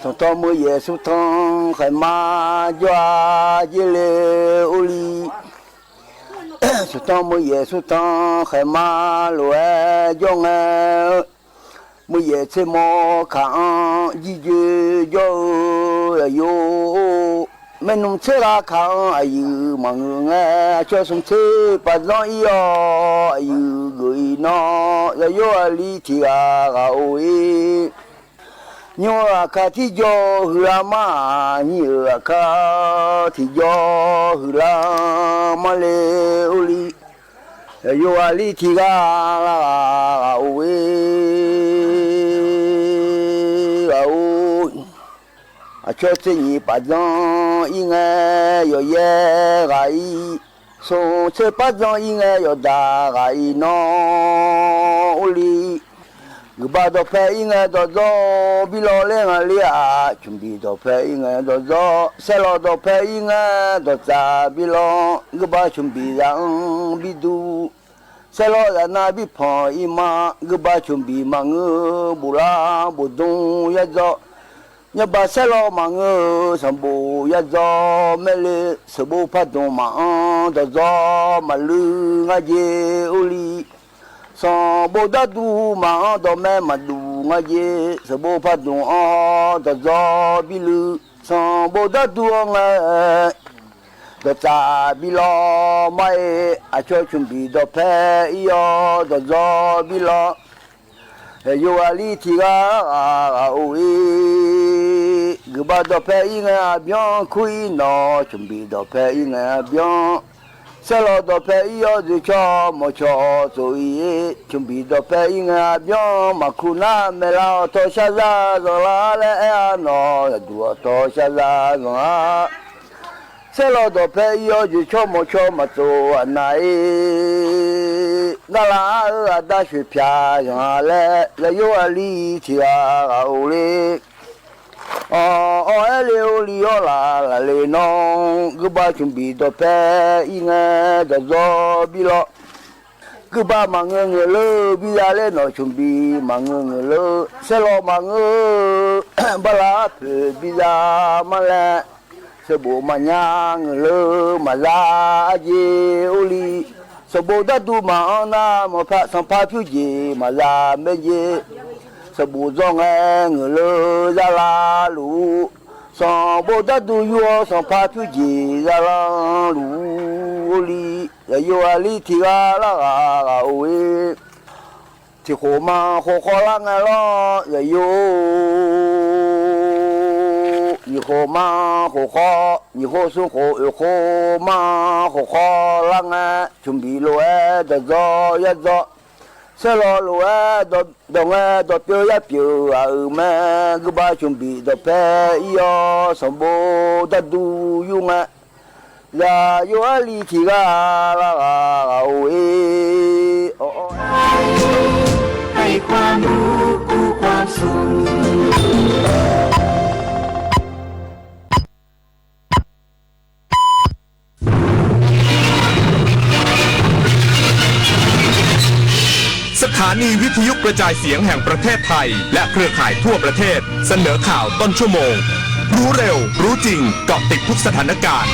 Sanqtanq meuq yaeq smrtanq khaeq ma jawr-a jer le or li. Sanqtanq meuq yaeq smrtanq khaeq ma lof-aer jawr ngae, meuq yaeq tser mawr kaq-anr jirjoe jawr-eu aqyawf, maernmr tser ghaq kaq-anr aqyuif maqngeur ngae, aqcawq smq tser paf dzanr ir-awr aqyuif geuf-ir nawr, zaqyo aqli tiq ghaq ghaq or-ir. Nymr-eu aqkar tiqjawr huiqlar mar-aq, nyir-euq aqkar tiqjawr huiqlar mar le or li. Zaqyo aqli tiq ghaq lar ghaq ghaq or-ir, ghaq or. Aqcawq tser nyiq paf dzanr ir ngae, yawqyaer ghaq ir. Smq tser paf dzanr ir ngae, yawqdaq ghaq ir nawr or li. Guiqbav dawqpae ir ngae, dawqdzawr bi lawr ler nga ler-aq, cmqbiq dawqpae ir ngae dawqdzawr, saerlawv dawqpae ir ngae, dawqtsaf bi lawr, guiqbav cmqbiq zaq-anr bi dur. Saerlawv zaqnav bi panq ir ma, guiqbav cmqbiq maqngeur, boflar bofdmr yar dzawr. Nyarbav saerlawv maqngeur-eu sanqbof yar dzawr mae le, sanqbof pardmq maqanr dawqdzawr maqluiv ngar jeq or li. Sanqbof darduq maqanr dawqmaeq maqduq ngar jeq, sanqbof pardmq anr dawqdzawr bi luiv. Sanqbof darduq-anr ngae, dawqtsaf bi lawr mar-ir, aqcawq cmqbiq dawqpae ir-awr dawqdzawr bi lawr. Aqyawf aqli tiq ghaq ghaq ghaq or-ir, guiqbav dawqpae ir ngae aqbyanr kur ir nawq, cmqbiq dawqpae ir ngae aqbyanr. Saerlawv dawqpae ir-awr dzoeqcawq mawqcawq tsof-ir, cmqbiq dawqpae ir ngae aqbyanr maqkur nar, maeqlar awqtawq shar zar zanqlar laer aer-a nawq, yaqduq awqtawq shar zar zanq-a. Saerlawv dawqpae ir-awr dzoeqcawq mawqcawq maqtsof aqnav-ir, ngar laf-ar-eu aqda shoeqpyaq zanq-a laer, zaqyo aqli tiq ghaq ghaq or le. Awq, awq aer le or li-awr laf laf le nawr, guiqbav cmqbiq dawqpae ir ngae dawqdzawr bi lawr. Guiqbav maqngeur ngeur leur bi za laer nawq, cmqbiq maqngeur ngeur leur, saerlawv maqngeur, barlar poeq bi za mar laer. Sanqbof maqnya ngeur leur maqza arjeq or li. Sanqbof darduq maqanr nar, maqpar sanqpar pyur jeq maqza mae jeq. Sanqbof dzawr ngae ngeur leur zalar luf-ur. Sanqbof darduq yur-awr sanqpar pyur jeq zalar luf-ur or li. Zaqyo aqli tiq ghaq lar ghaq ghaq or-ir. Tiq khof ma khof khawv lar ngae lawr, zaqyo. Nyiq khof ma khof khawv, nyiq khof smr khof oeq khof ma khof khawv lar ngae, cmqbiq lof-aer dawqdzawr yar dzawr. Saerlawv lof-aer dawq ngae dawqpyeuf yar pyeuf-eu ghaq-euq mae. Guiqbav cmqbiq dawqpae ir-awr sanqbof darduq yur ngae, zaqyo aqli tiq ghaq lar ghaq ghaq or-ir. สถานีวิทยุกระจายเสียงแห่งประเทศไทย และเครือข่ายทั่วประเทศ เสนอข่าวต้นชั่วโมง รู้เร็ว รู้จริง เกาะติดทุกสถานการณ์